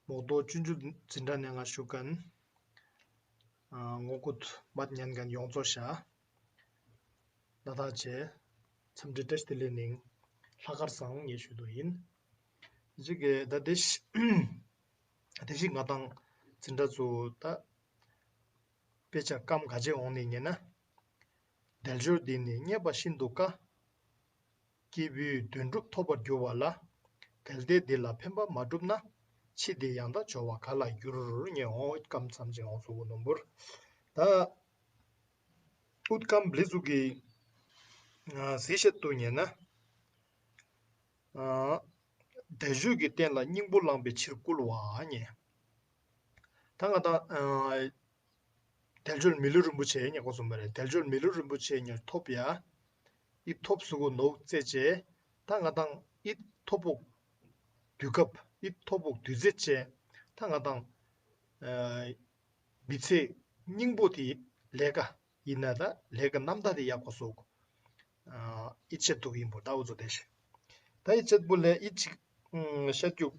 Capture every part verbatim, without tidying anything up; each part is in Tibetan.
མོག་ཏོ་ཆུང་ཆུང་འཛིན་གྲྭ་ནས་ང་ཞུ་མཁན། ཨ་ངོ་ཀུད་མ་ཉན་མཁན་ཡོངས་རྫོགས་ཤ། ད་ཐག་ཆེ། འཚམས་འདྲི་བཀྲ་ཤིས་བདེ་ལེགས་ནིང་། ལྷག་དཀར་བཟང་ངས་ཞུ་དོ་ཡིན། གཅིག་གི་ད་དེ་ཞིག་དེ་ཞིག་ང་དང་འཛིན་གྲྭ་ཚོ་ད། དཔེ་ཆ་སྐམ་ག་ཅེ་འོང་ནས་ཉན་ན། དལ་འབྱོར་འདི་ནི་རྙེད་པར་ཤིན་ཏུ་དཀའ། སྐྱེས་བུའི་དོན་སྒྲུབ་ཐོབ་པར་འགྱུར་བ་ལ། གལ་ཏེ་འདི་ལ་ཕན་པ་མ་བསྒྲུབས་ན། ཕྱིས་འདི་ཡང་དག་སྦྱོར་བ་ག་ལ་འགྱུར། ཉན་འོང་ཨུད་སྐམ་ཚམ་ཅེ་འོང་ཚུགས་ནོམ་བུར། ད་ཨུད་སྐམ་བླི་ཚུ་གི་ཟི་བཤད་དུ་ཉན་ན། དལ་འབྱོར་གྱི་རྟེན་ལ་སྙིང་པོ་བླངས་པའི་ཕྱིར་བསྐུལ་བ་ཉན། ད་ང་དང་དལ་འབྱོར་མི་ལུས་རིན་པོ་ཆེ་ཉན་གོ་སོང་བ་རེད། དལ་འབྱོར་མི་ལུས་རིན་པོ་ཆེ་ཉན་ཐོབ་ཡ། ཨི་ཐོབ་ཟུག་གོ་ནོག་ཙེ་ཅེ། ད་ང་དང་ཨི་ཐོབ་པོག་དུས་སྐབས་ཨི་ཐོབ་པོག་དུས་ཚེ་ཅེ། ད་ང་དང་མི་ཚེ་སྙིང་པོ་དེ་ལས་ཀ་ཡིན་ན་ད་ལས་ཀ་རྣམ་དག་དེ་ཡག་གོ་སོག་ཨི་ཆེད་དུ་ཡིན་པོ་ད་འུ་ཚོ་དེ་ཤེ། ད་ཨི་ཆེད་པོ་ལས་ཨི་ཆིག་ཤ་རྒྱུག་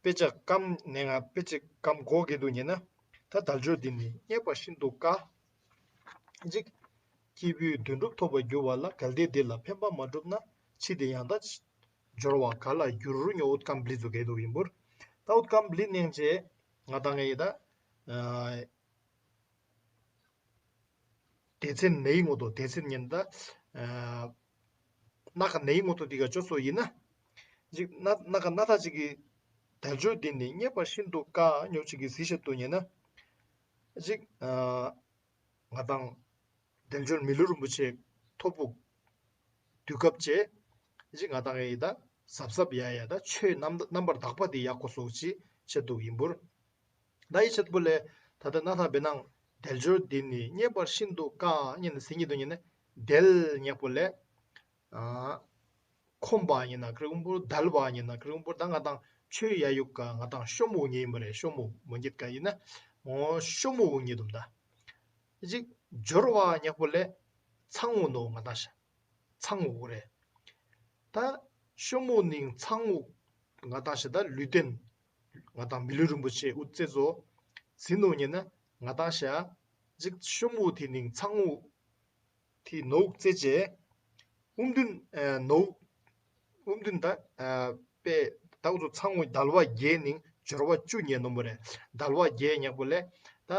དཔེ་ཆ་སྐམ་ནས་ང་དཔེ་ཆ་སྐམ་གོ་གེ་དུ་ཉན་ན། ད་དལ་འབྱོར་འདི་ནི་རྙེད་པར་ཤིན་ཏུ་དཀའ། གཅིག་སྐྱེས་བུའི་དོན་སྒྲུབ་ཐོབ་པར་འགྱུར་བ་ལ། གལ་ཏེ་འདི་ལ་ཕན་པ་མ་བསྒྲུབས་ན། ཕྱིས་འདི་ཡང་དག་སྦྱོར་བ་ག་ལ་འགྱུར། ཉོ་ཨུད་སྐམ་བླི་ཚུ་གེ་དུ་ཡིན་པུར། ད་ཨུད་སྐམ་བླི་ནེང་ཅེ་ང་དང་ངེ་ཡི་ད། སྡེ་ཚན་ནའི་ངོ་ཏོ་སྡེ་ཚན་ཉན་ད། སྣ་ཁ་ནའི་ངོ་ཏོ་འདི་ག་ཅོ་སོ་ཡིན་ན། ཅིག་སྣ་སྣ་ཁ་སྣ་ཐག་ཅིག་གི་དལ་འབྱོར་འདི་ནི་རྙེད་པར་ཤིན་ཏུ་དཀའ་ཉོ་ཅིག་གི་ཟི་བཤད་དུ་ཉན་ན། ཅིག་ང་དང་དལ་འབྱོར་མི་ལུས་རིན་པོ་ཆེ་ཐོབ་པོ་དུས་སྐབས་ཅེ། ཅིག་ང་དང་ཡི་ད་གཟབ་གཟབ་ཡ་ཡ་ད་ཆོས་རྣམ་རྣམ་པར་དག་པ་འདི་ཡག་གོ་སོ་ཅི་བཤད་དུ་ཡིན་པུར། ད་ཡི་ཆེད་པོ་ལས་ད་ལྟ་སྣ་ཐག་བེ་ནང་དལ་འབྱོར་འདི་ནི་རྙེད་པར་ཤིན་ཏུ་དཀའ་ཉན་ཟིན་གྱི་དུ་ཉན་ནས་དལ་ཉག་པོ་ལས། ཁོམ་པ་ཉན་ན་ཀྲི་ཀུམ་པུར་དལ་བ་ཉན་ན་ཀྲི་ཀུམ་པུར་ད་ང་དང་ཆོས་ཡ་ཡུག་ག་ང་དང་ཤོ་མོ་ཉན་ཡིན་པ་རེད། ཤོ་མོ་མོ་ཉེད་ག་ཡིན་ན་ངོ་ཤོ་མོ་ཉེད་དུམ་ད། གཅིག་འབྱོར་བ་ཉག་པོ་ལས་ཚང་འོ་ནོ་ང་དང་ཤ། ཚང་འོ་རེད། ད་ཤོ་མོ་ནིང་ཚང་འོ་ང་དང་ཤ་ད་ལུས་རྟེན་ང་དང་མི་ལུས་རིན་པོ་ཆེ་ཨུ་ཙེ་ཛོ་ཟིན་ནོ་ཉན་ན་ང་དང་ཤ་གཅིག་ཤོ་མོ་དེ་ནིང་ཚང་འོ་དེ་ནོག་ཙེ་ཅེ། ཨུམ་དུན་ནོག་ཨུམ་དུན་ད་པེ་ད་ཨུ་ཚོ་ཚང་འོ་དལ་བ་བརྒྱད་ནིང་འབྱོར་བ་བཅུ་ཉན་ནོ་མོ་རེད། དལ་བ་བརྒྱད་ཉག་པོ་ལས་ད།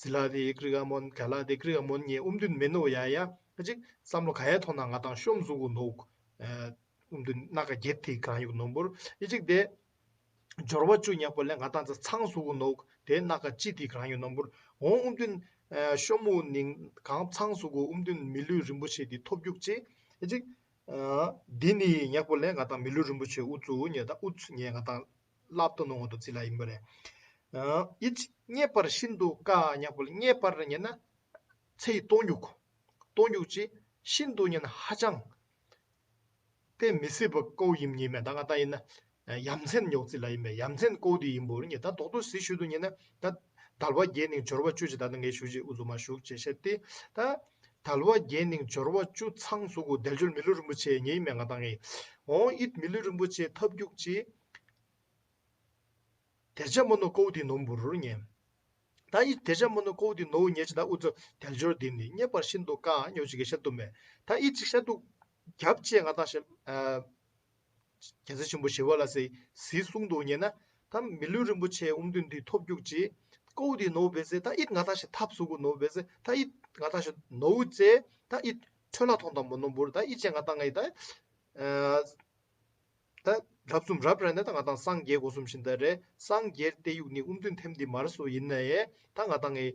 ཟི་ལ་དེ་ཀྲི་ག་མོན་ག་ལ་དེ་ཀྲི་ག་མོན་ཉེ་ཨུམ་དུན་མེ་ནོ་ཡ་ཡ་ཅིག་བསམ་བློ་ག་ཡ་ཐོང་ན་ང་དང་ཤོམ་ཟུག་གུ་ནོག་ཨུམ་དུན་སྣ་ཁ་བརྒྱད་དེ་གང་ཡུག་ནོམ་པུར་ཨི་ཅིག་དེ། འབྱོར་བ་བཅུ་ཉག་པོ་ལས་ང་དང་ཚ་ཚང་ཟུག་གུ་ནོག་དེ་སྣ་ཁ་ཅི་དེ་གང་ཡུག་ནོམ་པུར་འོང་ཨུམ་དུན་ཤོམ་མུ་ནིང་གང་ཚང་ཟུག་གུ་ཨུམ་དུན་མི་ལུས་རིན་པོ་ཆེ་དེ་ཐོབ་རྒྱུག་ཅེ་ཨི་ཅིག་འདི་ནི་ཉག་པོ་ལས་ང་དང་མི་ལུས་རིན་པོ་ཆེ་ཨུ་ཚུ་ཉེ་ད་ཨུ་ཚུ་ཉེ་ང་དང་སླབ་ཏུ་ནོ་ང་དང་ཙི་ལ་ཡིན་པ་རེད། ཨ་ཡིད་རྙེད་པར་ཤིན་ཏུ་དཀའ་ཉག་པོ་ལ་རྙེད་པར་ཉན་ན་ཚེ་ཡི་སྟོང་ཉུག་སྟོང་ཉུག་ཅི་ཤིན་ཏུ་ཉན་ན་ཧ་ཅང་དེ་མི་སྲིད་པ་ཀོ་ཡིན་ཉིན་མེད་ད་ང་ད་ཡིན་ན་ཡ་མཚན་ཉོག་ཙི་ལ་ཡིན་པས་ཡ་མཚན་ཀོ་དེ་ཡིན་པོ་རེད་ཉེ་ད་རྡོག་རྡོག་སི་ཤུ་དུ་ཉན་ན་ད་དལ་བ་བརྒྱད་ནིང་འབྱོར་བ་བཅུ་ཅི་ད་ད་ངས་ཞུ་ཅི་ཨུ་ཚུ་མ་ཞུག་ཅེས་བཤད་དེ་ད་དལ་བ་བརྒྱད་ནིང་འབྱོར་བ་བཅུ་ཚང་ཟུག་གུ་དལ་འབྱོར་མི་ལུས་རིན་པོ་ཆེ་ཉེ་ཡིན་མེད་ང་ད་ངས་འོང་ཡིད་མི་ལུས་རིན་པོ་ཆེ་ཐབས་རྒྱུག་ཅི། དེ་ཆ་མོ་ནོ་ཀོ་དི་ནོམ་བུ་རུ་ཉེ། ད་ཡི་དེ་ཆ་མོ་ནོ་ཀོ་དི་ནོ་ཉེ་ཆ་ད་ཨུ་ཚོ་དལ་འབྱོར་འདི་ནི་རྙེད་པར་ཤིན་ཏུ་དཀའ་ཉོ་ཅིག་གི་ཤ་དུ་མེ། ད་ཡི་ཅིག་ཤ་དུ་རྒྱབ་ཅེ་ང་ད་ཤ། རྒྱལ་སྲས་ཆེན་པོ་ཞི་བ་ལྷ་སི་སི་གསུང་དུ་ཉེ་ན་ད་མི་ལུས་རིན་པོ་ཆེ་ཨུམ་དུན་དི་ཐོབ་རྒྱུག་ཅི། ཀོ་དི་ནོ་བེ་སེ་ད་ཡི་ང་ད་ཤ་ཐབ་སུ་གུ་ནོ་བེ་སེ་ད་ཡི་ང་ད་ཤ་ནོ་ཙེ་ད་ཡི་ཁྲོ་ལ་ཐོང་ད་མོ་ནོ་བུར་ད་ཡི་ཅེ་ང་ད་ངའི་ད། ད་རབ་གསུམ་རབ་ར་ནི་ད་ང་དང་སངས་རྒྱས་སྒོ་གསུམ་བཞིན་ད་རེད། སངས་རྒྱས་ཏེ་ཡུག་ནི་ཨུམ་དུན་ཐེམ་འདི་མར་སོ་ཡིན་ན་ཡེ་ད་ང་དང་ངི་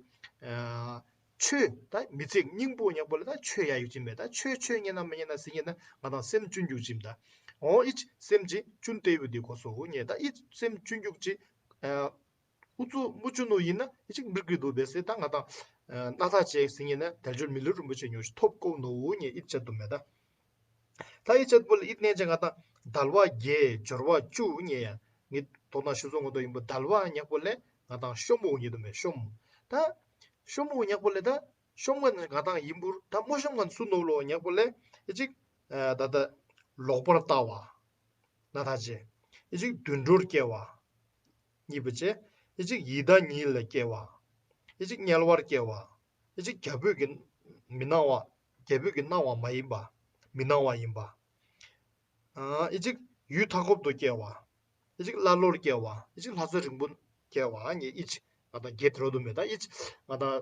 ཆོས་ད་མི་ཚེ་སྙིང་པོ་ཉག་པོ་ལ་ད་ཆོས་ཡ་ཡུག་ཅིན་མེད་ད་ཆོས་ཆོས་ཉན་ན་མི་ཉན་ན་ཟི་ཉན་ན་ང་དང་སེམས་ཅུན་རྒྱུག་ཅིན་ད་འོ་ཨི་སེམས་ཅི་ཅུན་ཏེ་ཡུག་འདི་གོ་སོ་ཉེ་ད་ཨི་སེམས་ཅུན་རྒྱུག་ཅི། ཨུ་ཚུགས་མུ་ཆུ་ནོ་ཡིན་ན་ཨི་ཅིག་མིར་གི་དུ་བེ་སེ་ད་ང་དང་སྣ་ཐག་ཅེས་ཟིན་ཡིན་ན་དལ་འབྱོར་མི་ལུས་རིན་པོ་ཆེ་ཉོ་ཞིག་ཐོབ་ཀོ་ནོ་ཉེ་ཨི་ཅད་དུ་མེད་ད། ད་ཨི་ཅད་པོ་ལ་ཨི་གནས་ཅན་ང་དང་དལ་བ་བརྒྱད་འབྱོར་བ་བཅུ་ཉེ་ཡ་ངི་དོ་ན་ཤུ་ཚོ་ངོ་དོ་ཡིན་པོ་དལ་བ་ཉག་པོ་ལས་ང་དང་ཤོ་མོ་ཉེ་དུ་མེད་ཤོ་མོ་ད་ཤོ་མོ་ཉག་པོ་ལས་ད་ཤོམ་ང་ང་དང་ཡིན་པུར་ད་མོ་ཤོམ་ང་སུ་ནོ་ལོ་ཉག་པོ་ལས་ཨི་ཅིག་ད་ད་ལོག་པར་ལྟ་བ། ན་ད་ཅེ། ཨི་ཅིག་དུད་འགྲོར་སྐྱེ་བ། གཉིས་པ་བྱས། ཨེ་ཅིག་ཡི་དྭགས་ཉིད་ལ་སྐྱེ་བ། ཨེ་ཅིག་དམྱལ་བར་སྐྱེ་བ། ཨེ་ཅིག་རྒྱ་བོད་ཀྱི་མི་སྣང་བ། རྒྱ་བོད་ཀྱི་སྣང་བ་མ་ཡིན་པ། མི་སྣང་བ་ཡིན་པ། ཨེ་ཅིག་ཡུལ་མཐའ་འཁོབ་ཏུ་སྐྱེ་བ། ཨེ་ཅིག་ཀླ་ཀློར་སྐྱེ་བ། ཨེ་ཅིག་ལྷ་ས་རིང་པོ་སྐྱེ་བ་ཉིད། ཨེ་ཅིག་ང་དང་བརྒྱད་རོ་དུ་མེད་ད། ཨེ་ཅིག་ང་དང་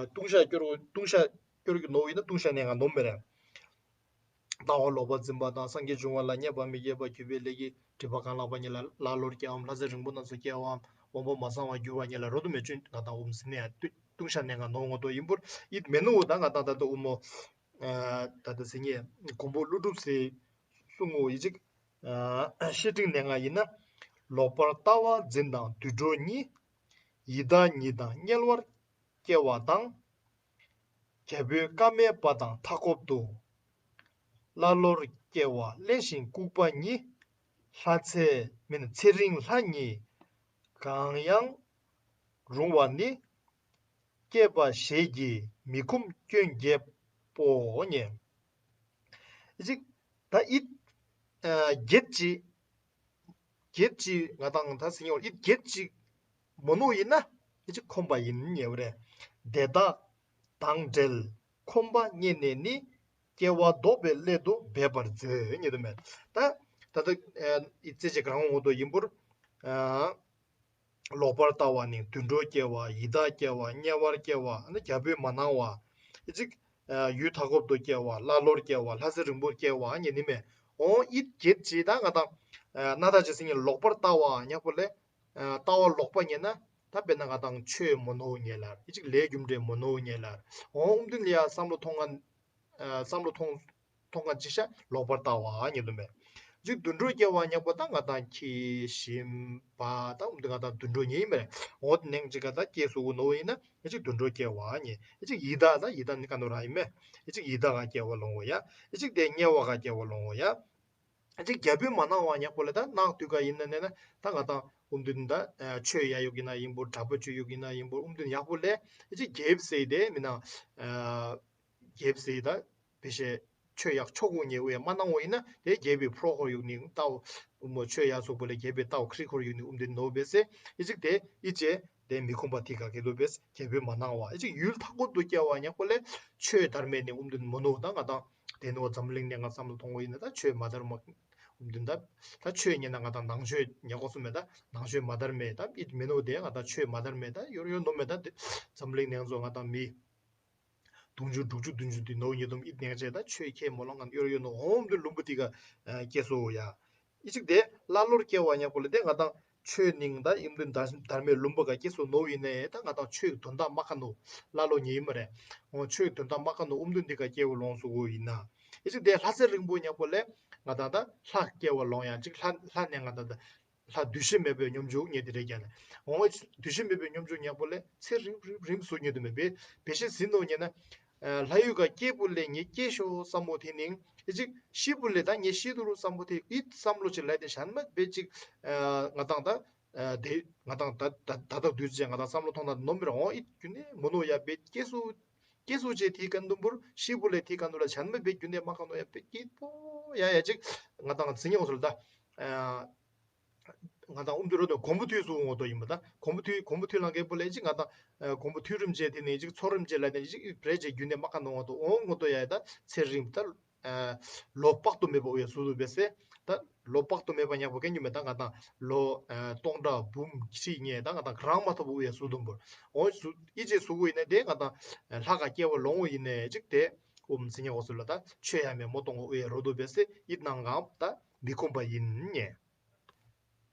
ལྟུང་བཤགས་སྐྱོར་ལྟུང་བཤགས་སྐྱོར་གྱི་ནོར་ཡིན་ན་ལྟུང་བཤགས་གནས་ལྔ་ནོར་མེད་རེད། ལྟ་བ་ལོག་པར་འཛིན་པ་དང་སངས་རྒྱས་འབྱུང་བ་ལ་བརྙས་པ་མི་དགེ་བ་གུས་པའི་ལས་ཀྱི་སྒྲིབ་པ་གང་ལགས་པ་ཉིད་ལ་ཀླ་ཀློར་སྐྱེ་བའམ་ལྷ་ས་རིང་པོ་རྣམས་སུ་སྐྱེ་བའམ་དབང་པོ་མ་ཚང་བར་གྱུར་པ་ཉིད་ལ་རོ་དུ་མེད་ཅུང་ང་དང་འོམ་ཟིན་ནས་ལྟུང་བཤགས་གནས་ལྔ་ནོར་ངོ་ཏོ་ཡིན་པུར་ཨིད་མེ་ནོ་ད་ང་དང་ད་ལྟ་འོ་མོ། ད་ལྟ་ཟིན་ཉེ་མགོན་པོ་ཀླུ་སྒྲུབ་སེ་གསུང་ངོ་ཡི་ཅིག་བཤེས་སྤྲིང་གནས་ལྔ་ཡིན་ན། ལོག་པར་ལྟ་བ་འཛིན་དང་དུད་འགྲོ་གཉིས། ཡི་དྭགས་ཉིད་དང་དམྱལ་བར་སྐྱེ་བ་དང་། རྒྱ་བོད་ཀ་མད་པ་དང་མཐའ་འཁོབ་ཏུ། ཀླ་ཀློར་སྐྱེ་བ་གླེན་ཞིང་ལྐུགས་པ་ཉིད། ལྷ་ཚེ་མིན་ཚེ་རིང་ལྷ་ཉིད་གང་ཡང་རུང་བ་ནི། སྐྱེས་པ་ཞེས་ཀྱི་མི་ཁོམ་སྐྱོན་བརྒྱད་པོ་ཉེ། ཅིག་ད་ཨིད་བརྒྱད་ཅིག་བརྒྱད་ཅིག་ང་དང་ད་ཟིན་ཡོད་ཨིད་བརྒྱད་ཅིག་མོ་ནོ་ཡིན་ན་ཨི་ཅིག་ཁོམ་པ་ཡིན་ཉེ་བ་རེད། དེ་དག་དང་འབྲེལ་ཁོམ་པ་རྙེད་ནས་ནི། སྐྱེ་བ་ལྡོག་པའི་སླད་དུ་འབད་པར་མཛོད་ཉེ་དུ་མེད། ད་ད་ད་ཨི་ཙེ་ཅིག་གང་ངོ་དོ་ཡིན་པུར། ལོག་པར་ལྟ་བ་ནི་དུད་འགྲོར་སྐྱེ་བ། ཡི་དྭགས་སྐྱེ་བ། དམྱལ་བར་སྐྱེ་བ། ཨ་ནི་རྒྱ་བོད་མ་སྣང་བ། ཨེ་ཅིག་ཡུལ་མཐའ་འཁོབ་ཏུ་སྐྱེ་བ། ཀླ་ཀློར་སྐྱེ་བ། ལྷ་ས་རིང་པོར་སྐྱེ་བ་ཉེ་ནི་མེད། འོང་ཨིད་བརྒྱད་ཅེས་ད་ང་དང་སྣ་ཐག་ཅེས་ཟིན་ཉེ་ལོག་པར་ལྟ་བ་ཉག་པོ་ལས། ལྟ་བ་ལོག་པ་ཉེ་ན་ད་དཔེར་ན་ང་དང་ཆོས་མོ་ནོ་ཉེ་ལར་ཨེ་ཅིག་ལས་རྒྱུ་འབྲས་མོ་ནོ་ཉེ་ལར། འོང་ཨུམ་དུན་ལ་ཡ་བསམ་བློ་ཐོང་ང་། བསམ་བློ་ཐོང་ཐོང་ག་ཅི་ཤ་ལོག་པར་ལྟ་བ་ཉེ་དུ་མེད། ཅིག་དུད་འགྲོ་སྐྱེ་བ་ཉག་པོ་ད་ང་དང་ཁྱི་ཞིམ་པ་ད་འུམ་དུ་ང་དང་དུད་འགྲོ་ཉེ་ཡིན་པས། འོ་དེ་ནང་ཅིག་ག་ད་སྐྱེ་སུ་གུ་ནོ་ཡིན་ན་ཨེ་ཅིག་དུད་འགྲོ་སྐྱེ་བ་ཉེ། ཨེ་ཅིག་ཡི་དྭགས་ད་ཡི་དྭགས་ནི་ཀ་ནོ་ར་ཡིན་མེ། ཨེ་ཅིག་ཡི་དྭགས་ག་སྐྱེ་བ་ལོང་བ་ཡ། ཨེ་ཅིག་དེ་དམྱལ་བ་ག་སྐྱེ་བ་ལོང་བ་ཡ། ཨེ་ཅིག་རྒྱ་བོད་མ་སྣང་བ་ཉག་པོ་ལ་ད་ནག་དུས་ག་ཡིན་ན་ནས་ན་ད་ང་དང་འུམ་དུ་ད་ཆོས་ཡ་ཡོག་ཡིན་ན་ཡིན་པོ་གྲྭ་པ་ཆོས་ཡོག་ཡིན་ན་ཡིན་པོ་འུམ་དུ་ཡག་པོ་ལས་ཨེ་ཅིག་རྒྱལ་སེ་དེ་མི་ན། རྒྱལ་སྲས་དང་བེ་ཤེ་ཆོས་ཡག་ཆོག་གོ་ཉེ་བའི་མ་གནང་བ་ཡིན་ན་དེ་རྒྱལ་པོའི་ཕྲོ་ཁོར་ཡུག་ནི་ལྟའོ། མོ་ཆོས་ཡག་སོགས་པ་ལས་རྒྱལ་པོའི་ལྟའོ་ཁྲི་ཁོར་ཡུག་ནི་ཨུམ་དེ་ནོ་བེ་སེ་ཨི་ཅིག་དེ་ཨི་ཅེ་དེ་མི་ཁོམ་པ་ཐི་ག་གེ་ལོ་བེ་སེ་རྒྱལ་པོའི་མ་གནང་བ་ཨི་ཅིག་ཡུལ་མཐའ་འཁོབ་ཏུ་སྐྱེ་བ་ཉག་པོ་ལས་ཆོས་དར་མེད་ནི་ཨུམ་དེ་མོ་ནོ་དང་ང་དང་དེ་ནོ་འཛམ་གླིང་ནས་ང་བསམ་བློ་གཏོང་བ་ཡིན་ན་ད་ཆོས་མ་དར་མ་ཨུམ་དེ་ད་ད་ཆོས་ཉན་ན་ང་དང་ནང་ཆོས་ཉག་གོ་སུ་མེད་ད་ནང་ཆོས་མ་དར་མེད་ད་ཨི་མི་ནོ་དེ་ང་དང་ཆོས་མ་དར་མེད་ད་ཡོར་ཡོར་ནོ་མེད་ད་འཛམ་གླིང་ནས་ང་ཚོ་ང་དང་མི། དུང་ཕྱུར་དྲུག་ཅུ་བདུན་ཅུ་འདི་ནོ་ཉེ་དུམ་ཨིད་ནེང་བྱས་ད་ཆོས་ཁས་མོ་ལོང་ང་གཡོར་ཡོད་ནོ་ཧོམ་དུ་ལུམ་བུ་ཏི་ག་སྐྱེ་སོ་ཡ། ཨི་ཅིག་དེ་ཀླ་ཀློར་སྐྱེ་བ་ཉག་པོ་ལ་དེ་ང་དང་ཆོས་ནིང་ད་ཨིམ་དུན་དར་མའི་ལུམ་བུ་ག་སྐྱེ་སོ་ནོ་ཡིན་ནའི་ད་ང་དང་ཆོས་དོན་དག་མ་ཁ་ནོ་ཀླ་ཀློ་ཉེ་ཡིན་མ་རེད། འོ་ཆོས་དོན་དག་མ་ཁ་ནོ་ཨུམ་དུན་འདི་ག་སྐྱེ་བོ་ལོང་སུ་གོ་ཡིན་ན། ཨི་ཅིག་དེ་ལྷ་ས་རིང་པོ་ཉག་པོ་ལས་ང་དང་ད་ལྷ་སྐྱེ་བ་ལོང་ཡ་ཅིག་ལྷ་ལྷ་ནས་ང་དང་ད། ལྷ་འདུ་ཤེས་མེད་པའི་སྙོམས་འཇུག་ཉེ་དེ་རེད་ཀྱང་ནས། འོང་བའི་འདུ་ཤེས་མེད་པའི་སྙོམས་འཇུག་ཉག་པོ་ལས་ཚེ་རིང་རིང་རིང་སུ་ཉེ་དུ་མེད་པའི་བེ་ཤེས་ཟིན་ནོ་ཉེ་ན། ལྷ་ཡུལ་ག་སྐྱེས་བུ་ལས་ཉེ་སྐྱེས་ཤོ་བསམ་བློ་དེ་ནིང་ཨི་ཅིག་ཤི་བུ་ལས་ད་ཉེ་ཤི་དུ་རུ་བསམ་བློ་དེ་ཨིད་བསམ་བློ་ཅིག་ལས་དེ་ཞན་མ་བེ་ཅིག་ང་དང་ད་དེ་ང་དང་ད་ད་ད་དུས་ཅན་ང་དང་བསམ་བློ་ཐོང་ད་ནོམ་པར་འོང་ཨིད་རྒྱུ་ནས་མོ་ནོ་ཡ་བེ་སྐྱེས་སུ་སྐྱེས་སུ་ཅེ་དེའི་ཀན་དུམ་བུར་ཤི་བུ་ལས་དེའི་ཀན་དུ་ལ་ཞན་མ་བེ་རྒྱུ་ནས་མ་ཁ་ནོ་ཡ་བེ་སྐྱེས་པོ་ཡ་ཡ་ཅིག་ང་དང་ཟིན་ཡོང་སོལ་ད། ང་དང་ཨུམ་དུ་རོ་དང་གོམ་བུ་ཐུའི་སུ་ངོ་དོ་ཡིན་པ་དང་གོམ་བུ་ཐུའི་གོམ་བུ་ཐུའི་ལང་ཀའི་པོ་ལས་ཅིག་ང་དང་གོམ་བུ་ཐུའི་རིམ་བྱས་དེ་ནས་ཅིག་ཚོ་རིམ་བྱས་ལ་དེ་ནས་ཅིག་བྲེ་བྱས་རྒྱུ་ནས་མ་ཁ་ནོ་ངོ་དོ་འོང་ངོ་དོ་ཡ་ཡ་ད་ཚེ་རིང་ད་ལོ་དཔག་ཏུ་མེད་པ་འོ་ཡ་སུ་དུ་བེ་སེ་ད་ལོ་དཔག་ཏུ་མེད་པ་ཉག་པོ་ཀན་རྒྱུ་མེད་ད་ང་དང་ལོ་སྟོང་ཕྲག་འབུམ་ཁྲི་ཉེ་ད་ང་དང་ག་རང་མ་ཐོབ་འོ་ཡ་སུ་དུ་འབོར་འོ་སུ་ཨི་ཅེ་སུ་གུ་ཡིན་ནས་དེ་ང་དང་ལྷ་ག་སྐྱེ་བ་ལོང་འོ་ཡིན་ནས་ཅིག་དེ་ཨུམ་ཟིན་ཉག་འོ་སུ་ལ་ད་ཆོས་ཡ་མེ་མོ་གཏོང་འོ་ཡ་རོ་དུ་བེ་སེ་ཨིད་ནང་གང་ད་མི་ཁོམ་པ་ཡིན་ཉེ།